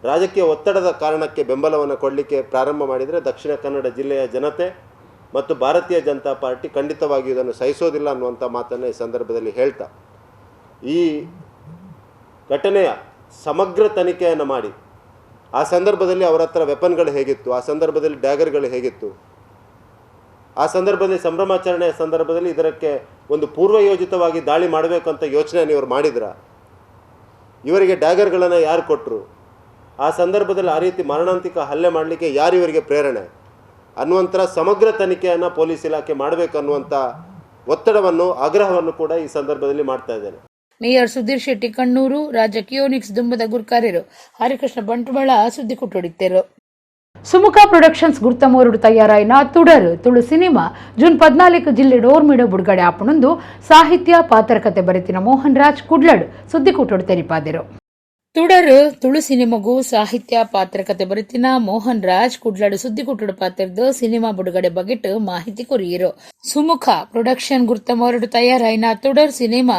ರಾಜಕೀಯ ಒತ್ತಡದ ಕಾರಣಕ್ಕೆ ಬೆಂಬಲವನ್ನು ಕೊಡಲಿಕ್ಕೆ ಪ್ರಾರಂಭ ಮಾಡಿದರೆ, ದಕ್ಷಿಣ ಕನ್ನಡ ಜಿಲ್ಲೆಯ ಜನತೆ ಮತ್ತು ಭಾರತೀಯ ಜನತಾ ಪಾರ್ಟಿ ಖಂಡಿತವಾಗಿಯೂ ಇದನ್ನು ಸಹಿಸೋದಿಲ್ಲ ಅನ್ನುವಂಥ ಮಾತನ್ನು ಈ ಸಂದರ್ಭದಲ್ಲಿ ಹೇಳ್ತಾ, ಈ ಘಟನೆಯ ಸಮಗ್ರ ತನಿಖೆಯನ್ನು ಮಾಡಿ, ಆ ಸಂದರ್ಭದಲ್ಲಿ ಅವರ ಹತ್ರ ವೆಪನ್ಗಳು ಹೇಗಿತ್ತು, ಆ ಸಂದರ್ಭದಲ್ಲಿ ಡ್ಯಾಗರ್ಗಳು ಹೇಗಿತ್ತು, ಆ ಸಂದರ್ಭದಲ್ಲಿ ಸಂಭ್ರಮಾಚರಣೆಯ ಸಂದರ್ಭದಲ್ಲಿ ಇದಕ್ಕೆ ಒಂದು ಪೂರ್ವಯೋಜಿತವಾಗಿ ದಾಳಿ ಮಾಡಬೇಕು ಅಂತ ಯೋಚನೆಯನ್ನು ಇವರು ಮಾಡಿದ್ರ, ಇವರಿಗೆ ಡ್ಯಾಗರ್ಗಳನ್ನು ಯಾರು ಕೊಟ್ಟರು, ಆ ಸಂದರ್ಭದಲ್ಲಿ ಆ ರೀತಿ ಮಾರಣಾಂತಿಕ ಹಲ್ಲೆ ಮಾಡಲಿಕ್ಕೆ ಯಾರು ಇವರಿಗೆ ಪ್ರೇರಣೆ ಅನ್ನುವಂಥ ಸಮಗ್ರ ತನಿಖೆಯನ್ನು ಪೊಲೀಸ್ ಇಲಾಖೆ ಮಾಡಬೇಕು ಅನ್ನುವಂಥ ಒತ್ತಡವನ್ನು, ಆಗ್ರಹವನ್ನು ಕೂಡ ಈ ಸಂದರ್ಭದಲ್ಲಿ ಮಾಡ್ತಾ ಇದ್ದೇನೆ. ಮೇಯರ್ ಸುಧೀರ್ ಶೆಟ್ಟಿ ಕಣ್ಣೂರು, ರಾಜ್ಯ ಕಿಯೋನಿಕ್ಸ್ ದುಂಬದ ಗುರ್ಕಾರ್ಯರು ಹರಿಕೃಷ್ಣ ಬಂಟ್ವಾಳ ಸುದ್ದಿ ಕುಟ್ಟೊಡಿತ್ತರು. ಸುಮುಖ ಪ್ರೊಡಕ್ಷನ್ಸ್ ಗುರ್ತಮೋರುಡು ತಯಾರಾಯಿನ ತುಡರ್ ತುಳು ಸಿನಿಮಾ ಜೂನ್ 14 ಜಿಲ್ಲೆ ಡೋರ್ಮಿಡ ಬುಡ್ಗಡೆ ಆಪುಣಂದು ಸಾಹಿತ್ಯ ಪಾತ್ರಕತೆ ಬರೆತಿನ ಮೋಹನ್ ರಾಜ್ ಕುಡ್ಲಡ್ ಸುದ್ದಿಕೂಟೋಡು ತೆರಿಪಾದೆರು. ತುಡರ್ ತುಳು ಸಿನಿಮಾಗೂ ಸಾಹಿತ್ಯ ಪಾತ್ರಕತೆ ಬರೆತಿನ ಮೋಹನ್ ರಾಜ್ ಕುಡ್ಲಾಡು ಸುದ್ದಿಕುಟ್ಟುಡು ಪಾತ್ರದ್ದು ಸಿನಿಮಾ ಬಿಡುಗಡೆ ಬಗೆಟ್ ಮಾಹಿತಿ ಕೊರಿಯರು. ಸುಮುಖ ಪ್ರೊಡಕ್ಷನ್ ಗುರ್ತ ಮೊರಡು ತಯಾರಾಯಿನ ತುಡರ್ ಸಿನಿಮಾ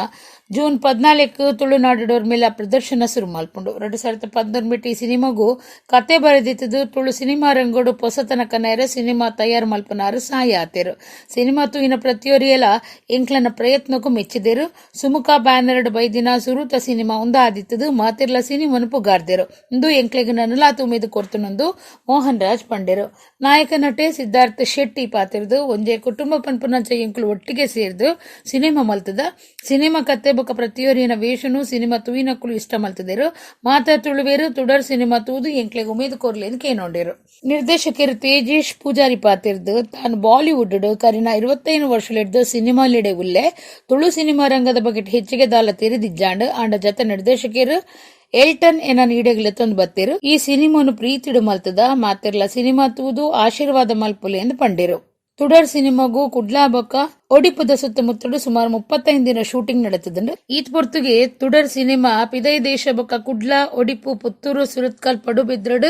ಜೂನ್ 14 ತುಳುನಾಡುಡೋರ್ ಮೇಲೆ ಪ್ರದರ್ಶನ ಶುರು ಮಲ್ಪುಂಡು. 2019 ಮಿಟಿ ಸಿನಿಮಾಗೂ ಕತೆ ಬರೆದಿತ್ತದು ತುಳು ಸಿನಿಮಾ ರಂಗೋಡು ಪೊಸತನ ಕನೇರ ಸಿನಿಮಾ ತಯಾರು ಮಲ್ಪನಾರು ಸಹಾಯ ಆತೇರು. ಸಿನಿಮಾ ತೂಯಿನ ಪ್ರತಿಯೊರಿಯಲ ಎಂಕ್ಲನ ಪ್ರಯತ್ನಕ್ಕೂ ಮೆಚ್ಚಿದೇರು. ಸುಮುಖ ಬ್ಯಾನರ್ಡ್ ಬೈದಿನ ಸುರೂತ ಸಿನಿಮಾ ಒಂದಾದಿತ್ತದು ಮಾತಿರ್ಲ ಸಿನಿಮನು ಪುಗಾರ್ದೇರು. ಇಂದು ಎಂಕ್ಲೆಗ್ ನನ್ನಲಾ ತುಮೇದು ಕೊರ್ತುನೊಂದು ಮೋಹನ್ ರಾಜ್ ಪಂಡೇರು. ನಾಯಕ ನಟೆ ಸಿದ್ಧಾರ್ಥ ಶೆಟ್ಟಿ ಪಾತಿರ್ದು ಒಂಜೆ ಕುಟುಂಬ ಪನ್ಪುನಂಚ ಎಂಕ್ಲು ಒಟ್ಟಿಗೆ ಸೇರ್ದು ಸಿನಿಮಾ ಮಲ್ತದ. ಸಿನಿಮಾ ಕತೆ ಬೊಕ ಪ್ರತಿಯೊರಿಯನ ವೇಷನು ಸಿನಿಮಾ ತೂಯಿನಕ್ಕುಲು ಇಷ್ಟ ಮಲ್ತದೇರು. ಮಾತಾ ತುಳುವೇರು ತುಡರ್ ಸಿನಿಮಾ ತೂದು ಎಂಕ್ಲೆಗ್ ಉಮೇದು ಕೊರ್ಲೇನ್ ಕೇನೊಂಡೇರು. ನಿರ್ದೇಶಕರು ತೇಜೇಶ್ ಪೂಜಾರಿ ಪಾತಿರ್ದು ತಾನು ಬಾಲಿವುಡ್ ಕರಿನ 25 ವರ್ಷಲಿಡ್ದು ಸಿನಿಮಾ ಲಿಡೆ ಉಲ್ಲೆ ತುಳು ಸಿನಿಮಾ ರಂಗದ ಬಗ್ಗೆ ಹೆಚ್ಚಿಗೆ ದಾಲ ತೆರೆದಿಜ್ಜಾಂಡ್ ಆಂಡ ಜತ ನಿರ್ದೇಶಕರು ಎಲ್ಟನ್ ಎನ ನೀಡೆಗ್ಲೆ ತಂದು ಬತ್ತೀರು. ಈ ಸಿನಿಮಾನು ಪ್ರೀತಿಡು ಮಲ್ತದ ಮಾತಿರ್ಲ ಸಿನಿಮಾ ತೂದು ಆಶೀರ್ವಾದ ಮಲ್ಪುಲೆ ಎಂದು ಪಂಡೇರು. ತುಡರ್ ಸಿನಿಮಾಗೂ ಕುಡ್ಲಾ ಬೊಕ್ಕ ಒಡಿಪುದ ಸುತ್ತಮುತ್ತಲು ಸುಮಾರು 35 ದಿನ ಶೂಟಿಂಗ್ ನಡೆತದಂಡು. ಈತ್ ಪೊರ್ತುಗೆ ತುಡರ್ ಸಿನಿಮಾ ಪಿದೈ ದೇಶ ಬೊಕ್ಕ ಕುಡ್ಲಾ, ಒಡಿಪು, ಪುತ್ತೂರು, ಸುರತ್ಕಲ್, ಪಡುಬಿದ್ರಡು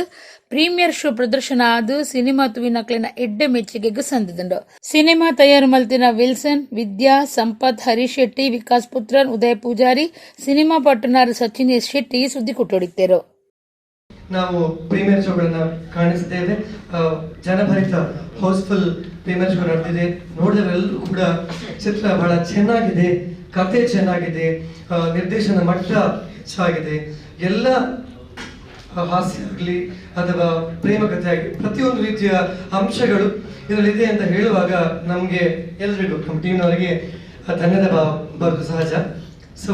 ಪ್ರೀಮಿಯರ್ ಶೋ ಪ್ರದರ್ಶನ ಆದು ಸಿನಿಮಾ ತುವಿನಕ್ಲಿನ ಎಡ್ಡೆ ಮೆಚ್ಚುಗೆಗೆ ಸಂದಿದಂಡು. ಸಿನಿಮಾ ತಯಾರು ಮಲ್ತಿನ ವಿಲ್ಸನ್, ವಿದ್ಯಾ, ಸಂಪತ್, ಹರೀಶ್ ಶೆಟ್ಟಿ, ವಿಕಾಸ್ ಪುತ್ರನ್, ಉದಯ್ ಪೂಜಾರಿ, ಸಿನಿಮಾ ಪಟ್ಟಣಾರು ಸಚಿನ್ ಎಸ್ ಶೆಟ್ಟಿ ಸುದ್ದಿ ಕೊಟ್ಟೊಡಿತ್ತೇರು. ನಾವು premier ಶೋಗಳನ್ನ ಕಾಣಿಸಿದ್ದೇವೆ. ಜನಭರಿತ house full premiere show ನಡೆದಿದೆ. ನೋಡಿದವರೆಲ್ಲರೂ ಕೂಡ ಚಿತ್ರ ಬಹಳ ಚೆನ್ನಾಗಿದೆ, ಕತೆ ಚೆನ್ನಾಗಿದೆ, ನಿರ್ದೇಶನ ಮಟ್ಟ ಹೆಚ್ಚಾಗಿದೆ, ಎಲ್ಲ ಹಾಸ್ಯ ಆಗಲಿ ಅಥವಾ ಪ್ರೇಮ ಕಥೆ ಆಗಲಿ ಪ್ರತಿಯೊಂದು ರೀತಿಯ ಅಂಶಗಳು ಇದರಲ್ಲಿದೆ ಅಂತ ಹೇಳುವಾಗ ನಮಗೆ ಎಲ್ರಿಗೂ ನಮ್ಮ ಟೀಮ್ನವರಿಗೆ ಧನ್ಯದ ಭಾವ ಬರೋದು ಸಹಜ. ಸೊ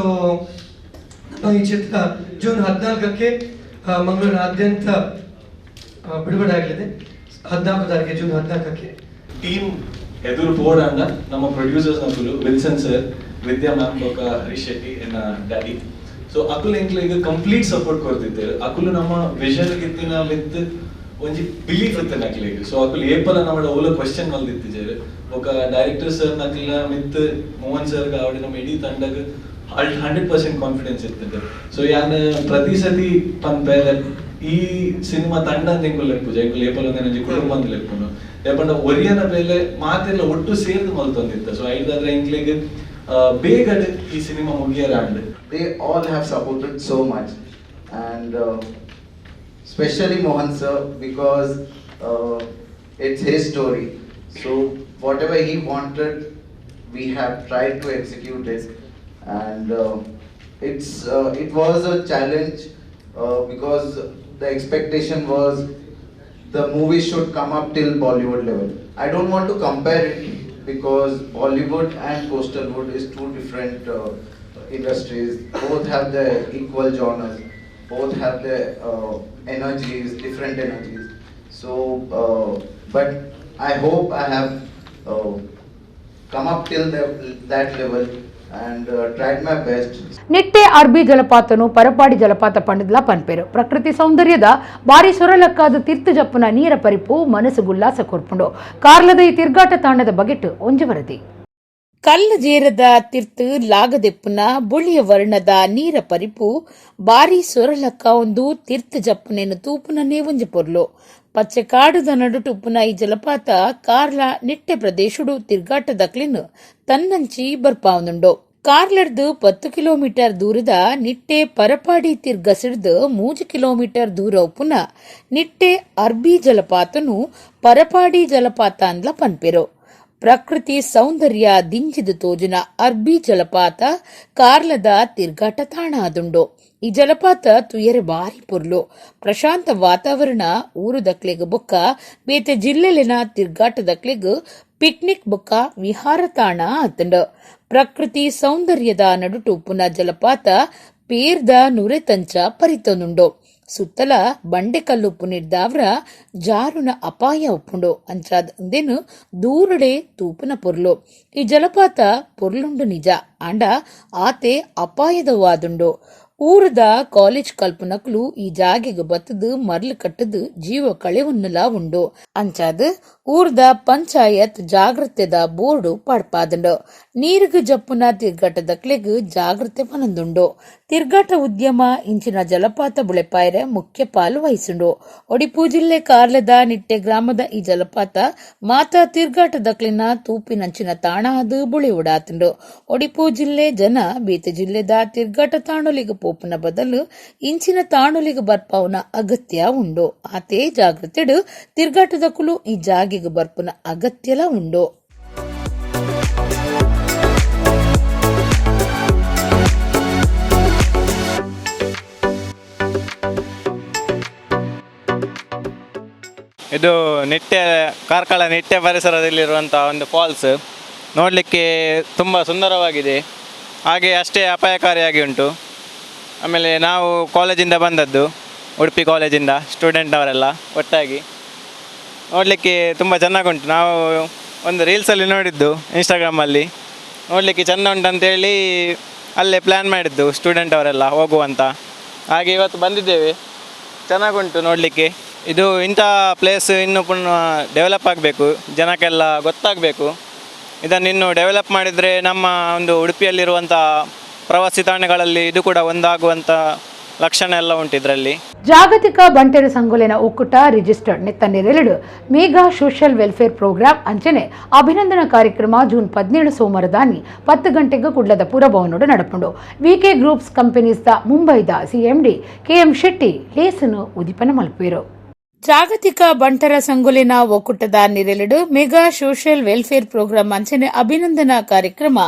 ನಮ್ಮ ಈ ಚಿತ್ರ ಜೂನ್ 14ಕ್ಕೆ ಮಂಗಳೂರಿನಾದ್ಯಂತ ಬಿಡುಗಡೆ ಆಗಲಿದೆ. 14 ತಾರೀಕು ಜೂನ್ 14ಕ್ಕೆ. ಟೀಮ್ ಎದುರು ಪೋಡಾಂಡ ನಮ್ಮ ಪ್ರೊಡ್ಯೂಸರ್ಸ್ ನಕುಲು ವಿಲ್ಸನ್ ಸರ್, ವಿದ್ಯಾ ಮ್ಯಾಮ್ ಬೊಕ ಹರೀಶ್ ಶೆಟ್ಟಿ ಎನ್ನ ಡ್ಯಾಡಿ. ಸೊ ಅಕುಲು ಎಂಕ್ಲೆಗ್ ಕಂಪ್ಲೀಟ್ ಸಪೋರ್ಟ್ ಕೊರ್ತಿದ್ದೇರು. ಅಕುಲು ನಮ್ಮ ವಿಷನ್ ಗಿತ್ತಿನ ಮಿತ್ ಒಂಜಿ ಬಿಲೀಫ್ ಇತ್ತು ನಕ್ಲೆಗ್. ಸೊ ಅಕುಲು ಏಪಲ ನಮ್ಮ ಓಲ ಕ್ವಶನ್ ಮಲ್ದಿತ್ತಿಜೇರು. ಬೊಕ ಡೈರೆಕ್ಟರ್ ಸರ್ ನಕ್ಲ ಮಿತ್ ಮೋಹನ್ ಸರ್ ಆವಡೆ ನಮ್ಮ ಇಡೀ ತಂಡಗ್ 100% ಕಾನ್ಫಿಡೆನ್ಸ್ ಇರ್ತದೆ. ಸೊ ಯಾನ್ ಪ್ರತಿ ಸತಿ ಪನ್ಪೆ ಈ ಸಿನಿಮಾ ತಂಡ ಅಂತ ಎಂಕುಲು ಲೆಪ್ಪುಜ, ಎಂಕುಲು ಏಪಲ ಒಂಜಿ ಕುಟುಂಬ ಅಂತ ಲೆಪ್ಪುನು. ಯಾಪಂಡ ಒರಿಯನ ಬೇಲೆ ಮಾತೆಲ್ಲ ಒಟ್ಟು ಸೇರ್ದು ಮಲ್ತೊಂದಿತ್ತ. ಸೊ ಐದಾದ್ರೆ ಎಂಕ್ಲೆಗ್ ಬೇಗ ಈ cinema ಮುಗಿಯರ and They all have supported so much, and especially Mohan sir, because it's his story. So whatever he wanted, we have tried to execute it, and it was a challenge because the expectation was the movie should come up till Bollywood level. I don't want to compare it because Bollywood and Coastalwood is two different industries. Both have their equal genres, both have their energies, different energies. So, but I hope I have come up till that level and tried my best. Nitte ಅರ್ಬಿ ಜಲಪಾತನು ಪರಪಾಡಿ ಜಲಪಾತ ಪಂಡದ್ಲ ಪನ್ಪೇರು. ಪ್ರಕೃತಿ ಸೌಂದರ್ಯದ ಬಾರಿ ಸೊರಲಕ್ಕಾದ ತೀರ್ಥ ಜಪ್ಪುನ ನೀರ ಪರಿಪು ಮನಸ್ಸು ಗುಲ್ಲಾಸ ಕೊರ್ಪುಂಡು. ಕಾರ್ಲದ ಈ ತಿರ್ಗಾಟ ತಾಣದ ಬಗೆಟ್ ಒಂಜಿ ವರದಿ. ಕಲ್ಲು ಜೇರದ ತಿರ್ತು ಲಾಗದೆಪ್ಪುನ ಬುಳಿಯ ವರ್ಣದ ನೀರ ಪರಿಪು ಬಾರಿ ಸೊರಲಕ್ಕ ಒಂದು ತೀರ್ಥ ಜಪ್ಪುನೇನು ತೂಪುನನೇ ಒಂಜಿ ಪೊರ್ಲು. ಪಚ್ಚೆ ಕಾಡುದ ನಡುಟುಪ್ಪುನ ಈ ಜಲಪಾತ ಕಾರ್ಲ ನಿಟ್ಟೆ ಪ್ರದೇಶಡು ತಿರ್ಗಾಟದಕ್ಲಿನ್ ತನ್ನಂಚಿ ಬರ್ಪಾವನುಂಡು. ಕಾರ್ಲರ್ದು 10 ಕಿಲೋಮೀಟರ್ ದೂರದ ನಿಟ್ಟೆ ಪರಪಾಡಿ ತಿರ್ಗಸಿಡ್ದು 3 ಕಿಲೋಮೀಟರ್ ದೂರ ಉಪ್ಪುನ ನಿಟ್ಟೆ ಅರ್ಬಿ ಜಲಪಾತನು ಪರಪಾಡಿ ಜಲಪಾತ ಅಂದ್ಲ ಪನ್ಪೆರು. ಪ್ರಕೃತಿ ಸೌಂದರ್ಯ ದಿಂಜಿದು ತೋಜುನ ಅರ್ಬಿ ಜಲಪಾತ ಕಾರ್ಲದ ತಿರ್ಗಾಟ ತಾಣ ಆದುಂಡು. ಈ ಜಲಪಾತ ತುಯರೆ ಬಾರಿ ಪೊರ್ಲು. ಪ್ರಶಾಂತ ವಾತಾವರಣ ಊರುದಕ್ಲೆಗ್ ಬೊಕ್ಕ ಬೇತೆ ಜಿಲ್ಲೆಲಿನ ತಿರ್ಗಾಟದಕ್ಲೆಗ್ ಪಿಕ್ನಿಕ್ ಬೊಕ್ಕ ವಿಹಾರ ತಾಣ ಆತುಂಡು. ಪ್ರಕೃತಿ ಸೌಂದರ್ಯದ ನಡುಟುಪ್ಪುನ ಜಲಪಾತ ಪೇರ್ದ ನುರೆತಂಚ ಪರಿತನುಂಡು. ಸುತ್ತಲ ಬಂಡೆಕಲ್ಲು ಪುನಿರ್ದಾವ್ರ ಜಾರುನ ಅಪಾಯ ಉಪ್ಪುಂಡು. ಅಂಚಾದ್ ಉಂದೆನು ದೂರಡೆ ತೂಪುನ ಪೊರ್ಲು. ಈ ಜಲಪಾತ ಪೊರ್ಲುಂಡು ನಿಜ, ಆಂಡ ಆತೆ ಅಪಾಯದವಾದುಂಡು. ಊರದ ಕಾಲೇಜ್ ಕಲ್ಪನಕ್ಲು ಈ ಜಾಗೆಗೆ ಬತ್ತದು ಮರ್ಲು ಕಟ್ಟದು ಜೀವ ಕಳೆವನ್ನುಲ ಉಂಡು. ಅಂಚಾದ್ ಊರ್ದ ಪಂಚಾಯತ್ ಜಾಗ್ರತೆದ ಬೋರ್ಡು ಪಾಡ್ಪಾದುಂಡು. ನೀರುಗು ಜಪ್ಪುನ ತಿರ್ಗಟದಕ್ಲೆಗ್ ಜಾಗ್ರತೆ ಪನಂದುಂಡು. ತಿರ್ಗಾಟ ಉದ್ಯಮ ಇಂಚಿನ ಜಲಪಾತ ಬುಳೆಪಾಯರೆ ಮುಖ್ಯ ಪಾಲು ವಹಿಸುಂಡು. ಒಡಿಪು ಜಿಲ್ಲೆ ಕಾರ್ಲದ ನಿಟ್ಟೆ ಗ್ರಾಮದ ಈ ಜಲಪಾತ ಮಾತಾ ತಿರ್ಗಾಟದಕ್ಲಿನ ತೂಪಿನಂಚಿನ ತಾಣ ಅದು ಬುಳೆವುಡಾತುಂಡು. ಒಡಿಪು ಜಿಲ್ಲೆ ಜನ ಬೇತೆ ಜಿಲ್ಲೆದ ತಿರ್ಗಾಟ ತಾಣೊಲಿಗೆ ಪೋಪುನ ಬದಲು ಇಂಚಿನ ತಾಣೊಲಿಗೆ ಬರ್ಪಾವುನ ಅಗತ್ಯ ಉಂಡು. ಆತೇ ಜಾಗೃತಿಡು ತಿರ್ಗಾಟದಕುಲು ಈ ಜಾಗೆಗೆ ಬರ್ಪುನ ಅಗತ್ಯಲ ಉಂಡು. ಇದು ನಿಟ್ಟೆ ಕಾರ್ಕಳ ನಿಟ್ಟೆ ಪರಿಸರದಲ್ಲಿರುವಂಥ ಒಂದು ಫಾಲ್ಸ್ ನೋಡಲಿಕ್ಕೆ ತುಂಬ ಸುಂದರವಾಗಿದೆ, ಹಾಗೆ ಅಷ್ಟೇ ಅಪಾಯಕಾರಿಯಾಗಿ ಉಂಟು. ಆಮೇಲೆ ನಾವು ಕಾಲೇಜಿಂದ ಬಂದದ್ದು, ಉಡುಪಿ ಕಾಲೇಜಿಂದ ಸ್ಟೂಡೆಂಟ್ನವರೆಲ್ಲ ಒಟ್ಟಾಗಿ ನೋಡಲಿಕ್ಕೆ ತುಂಬ ಚೆನ್ನಾಗುಂಟು. ನಾವು ಒಂದು ರೀಲ್ಸಲ್ಲಿ ನೋಡಿದ್ದು, ಇನ್ಸ್ಟಾಗ್ರಾಮಲ್ಲಿ ನೋಡಲಿಕ್ಕೆ ಚೆಂದ ಉಂಟಂತೇಳಿ ಅಲ್ಲೇ ಪ್ಲ್ಯಾನ್ ಮಾಡಿದ್ದು ಸ್ಟೂಡೆಂಟ್ ಅವರೆಲ್ಲ ಹೋಗುವಂತ. ಹಾಗೆ ಇವತ್ತು ಬಂದಿದ್ದೇವೆ, ಚೆನ್ನಾಗುಂಟು ನೋಡಲಿಕ್ಕೆ. ಇದು ಇಂಥ ಪ್ಲೇಸ್ ಇನ್ನೂ ಪುನಃ ಡೆವಲಪ್ ಆಗಬೇಕು, ಜನಕ್ಕೆಲ್ಲ ಗೊತ್ತಾಗಬೇಕು. ಇದನ್ನು ಇನ್ನೂ ಡೆವಲಪ್ ಮಾಡಿದರೆ ನಮ್ಮ ಒಂದು ಉಡುಪಿಯಲ್ಲಿರುವಂಥ ಪ್ರವಾಸಿ ತಾಣಗಳಲ್ಲಿ ಇದು ಕೂಡ ಒಂದಾಗುವಂಥ ಲಕ್ಷಣ ಎಲ್ಲ ಉಂಟು ಇದರಲ್ಲಿ. ಜಾಗತಿಕ ಬಂಟೆರ ಸಂಗೊಲೆನ ಒಕ್ಕೂಟ registered ನೆತ್ತನ್ನೆರಡು mega social welfare program ಅಂಚನೆ ಅಭಿನಂದನಾ ಕಾರ್ಯಕ್ರಮ ಜೂನ್ 17 ಸೋಮವಾರದಾನಿ 10 ಗಂಟೆಗೆ ಕುಡ್ಲದ ಪುರಭವನೋಡು ನಡಪುಂಡು. VK groups companies the ಮುಂಬೈದ CMD KM Shetty ಲೇಸನು ಉದಿಪನ ಮಲ್ಪುವೆರು. ಜಾಗತಿಕ ಬಂಟರ ಸಂಗೊಲೆನ ಒಕ್ಕೂಟದ ನಿರೆಲೆಡು mega social welfare program ಅಂಚನೆ ಅಭಿನಂದನಾ ಕಾರ್ಯಕ್ರಮ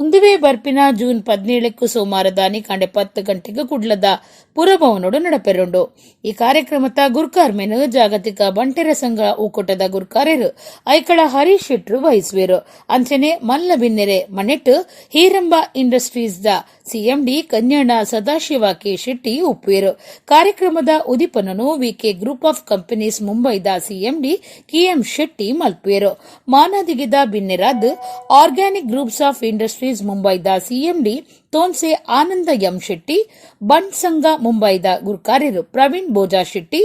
ಉಂದುವೆ ಬರ್ಪಿನ ಜೂನ್ 17 ಸೋಮವಾರದಾನಿ ಕಾಂಡೆ 10 ಗಂಟೆಗೆ ಕುಡ್ಲದ ಪುರಭವನೋಡು ನಡಪೆರುಂಡು. ಈ ಕಾರ್ಯಕ್ರಮದ ಗುರ್ಕಾರ್ಮೆನು ಜಾಗತಿಕ ಬಂಟೆರ ಸಂಘ ಒಕ್ಕೂಟದ ಗುರ್ಕಾರ್ಯರು ಐಕಳ ಹರೀಶ್ ಶೆಟ್ರು ವಹಿಸುವೆರು. ಅಂಚನೆ ಮಲ್ಲ ಬಿನ್ನೆರೆ ಮನೆಟ್ಟು ಹೀರಂಬ industries the CMD Kanyana Sadashiva K Shetty ಉಪ್ಪುವೆರು. ಕಾರ್ಯಕ್ರಮದ ಉದಿಪನನು VK group of companies ಮುಂಬೈದ CMD KM Shetty ಮಲ್ಪುವೆರು. ಮಾನಾದಿಗಿದ ಬಿನ್ನೆರಾದ್ organic groups of industries ಮುಂಬೈದ CMD Thonse Ananda M Shetty, Bunt ಸಂಘ ಮುಂಬೈದ ಗುರ್ಕಾರ್ಯರು ಪ್ರವೀಣ್ ಬೋಜಾ ಶೆಟ್ಟಿ,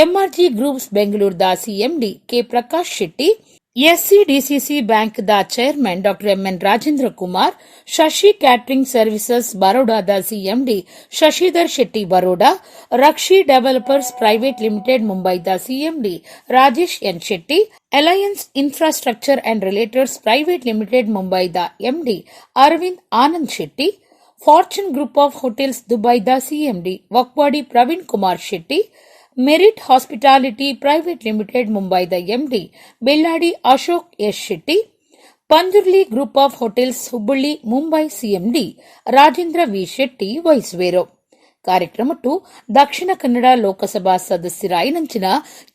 ಎಂಆರ್ಜಿ ಗ್ರೂಪ್ಸ್ ಬೆಂಗಳೂರುದ CMD K Prakash Shetty, SCDCC bank the chairman Dr MN Rajendra Kumar, Shashi catering services ಬರೋಡಾದ CMD Shashidhar Shetty Baroda, Rakshi developers private limited ಮುಂಬೈದ CMD Rajesh N Shetty, alliance infrastructure and realtors private limited ಮುಂಬೈದ MD Aravind Anand Shetty, fortune group of hotels ದುಬೈದ CMD Vakwadi Praveen Kumar Shetty, merit hospitality private limited ಮುಂಬೈದ MD Belladi Ashok S Shetty, Panjurli group of hotels Hubballi Mumbai CMD Rajendra V Shetty ವಹಿಸುವರು. ಕಾರ್ಯಕ್ರಮಟ್ಟು Dakshina Kannada Lok Sabha ಸದಸ್ಯರಾಯಿನಂಚಿನ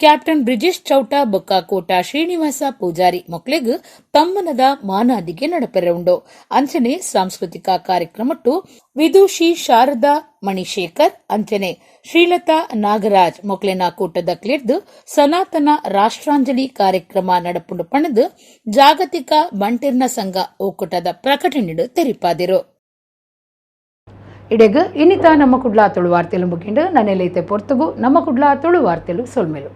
captain Brijesh Chowta ಬೊಕ್ಕ ಕೋಟ ಶ್ರೀನಿವಾಸ ಪೂಜಾರಿ ಮೊಕ್ಲೆಗ್ ತಮ್ಮನದ ಮಾನಾದಿಗೆ ನಡಪೆರವುಂಡು. ಅಂಚನೆ ಸಾಂಸ್ಕೃತಿಕ ಕಾರ್ಯಕ್ರಮಟ್ಟು ವಿದೂಷಿ ಶಾರದಾ ಮಣಿಶೇಖರ್, ಅಂಚನೆ ಶ್ರೀಲತಾ ನಾಗರಾಜ್ ಮೊಕ್ಲೆನ ಕೂಟದ ಕ್ಲಿರ್ದು ಸನಾತನ ರಾಷ್ಟ್ರಾಂಜಲಿ ಕಾರ್ಯಕ್ರಮ ನಡಪುಂಡು ಪಣದು ಜಾಗತಿಕ ಬಂಟೆರ್ನ ಸಂಘ ಒಕ್ಕೂಟದ ಪ್ರಕಟಣೆಡು ತೆರಿಪಾದಿರು. ಇಡೆಗ್ ಇನ್ನಿತ ನಮ್ಮ ಕುಡ್ಲ ತುಳು ವಾರ್ತೆಲು ಮುಗಿಂಡು ನನ್ನೆಲೈತೆ ಪೊರ್ತುಗು ನಮ್ಮ ಕುಡ್ಲ ತುಳು ವಾರ್ತೆಲು ಸೊಲ್ಮೆಲು.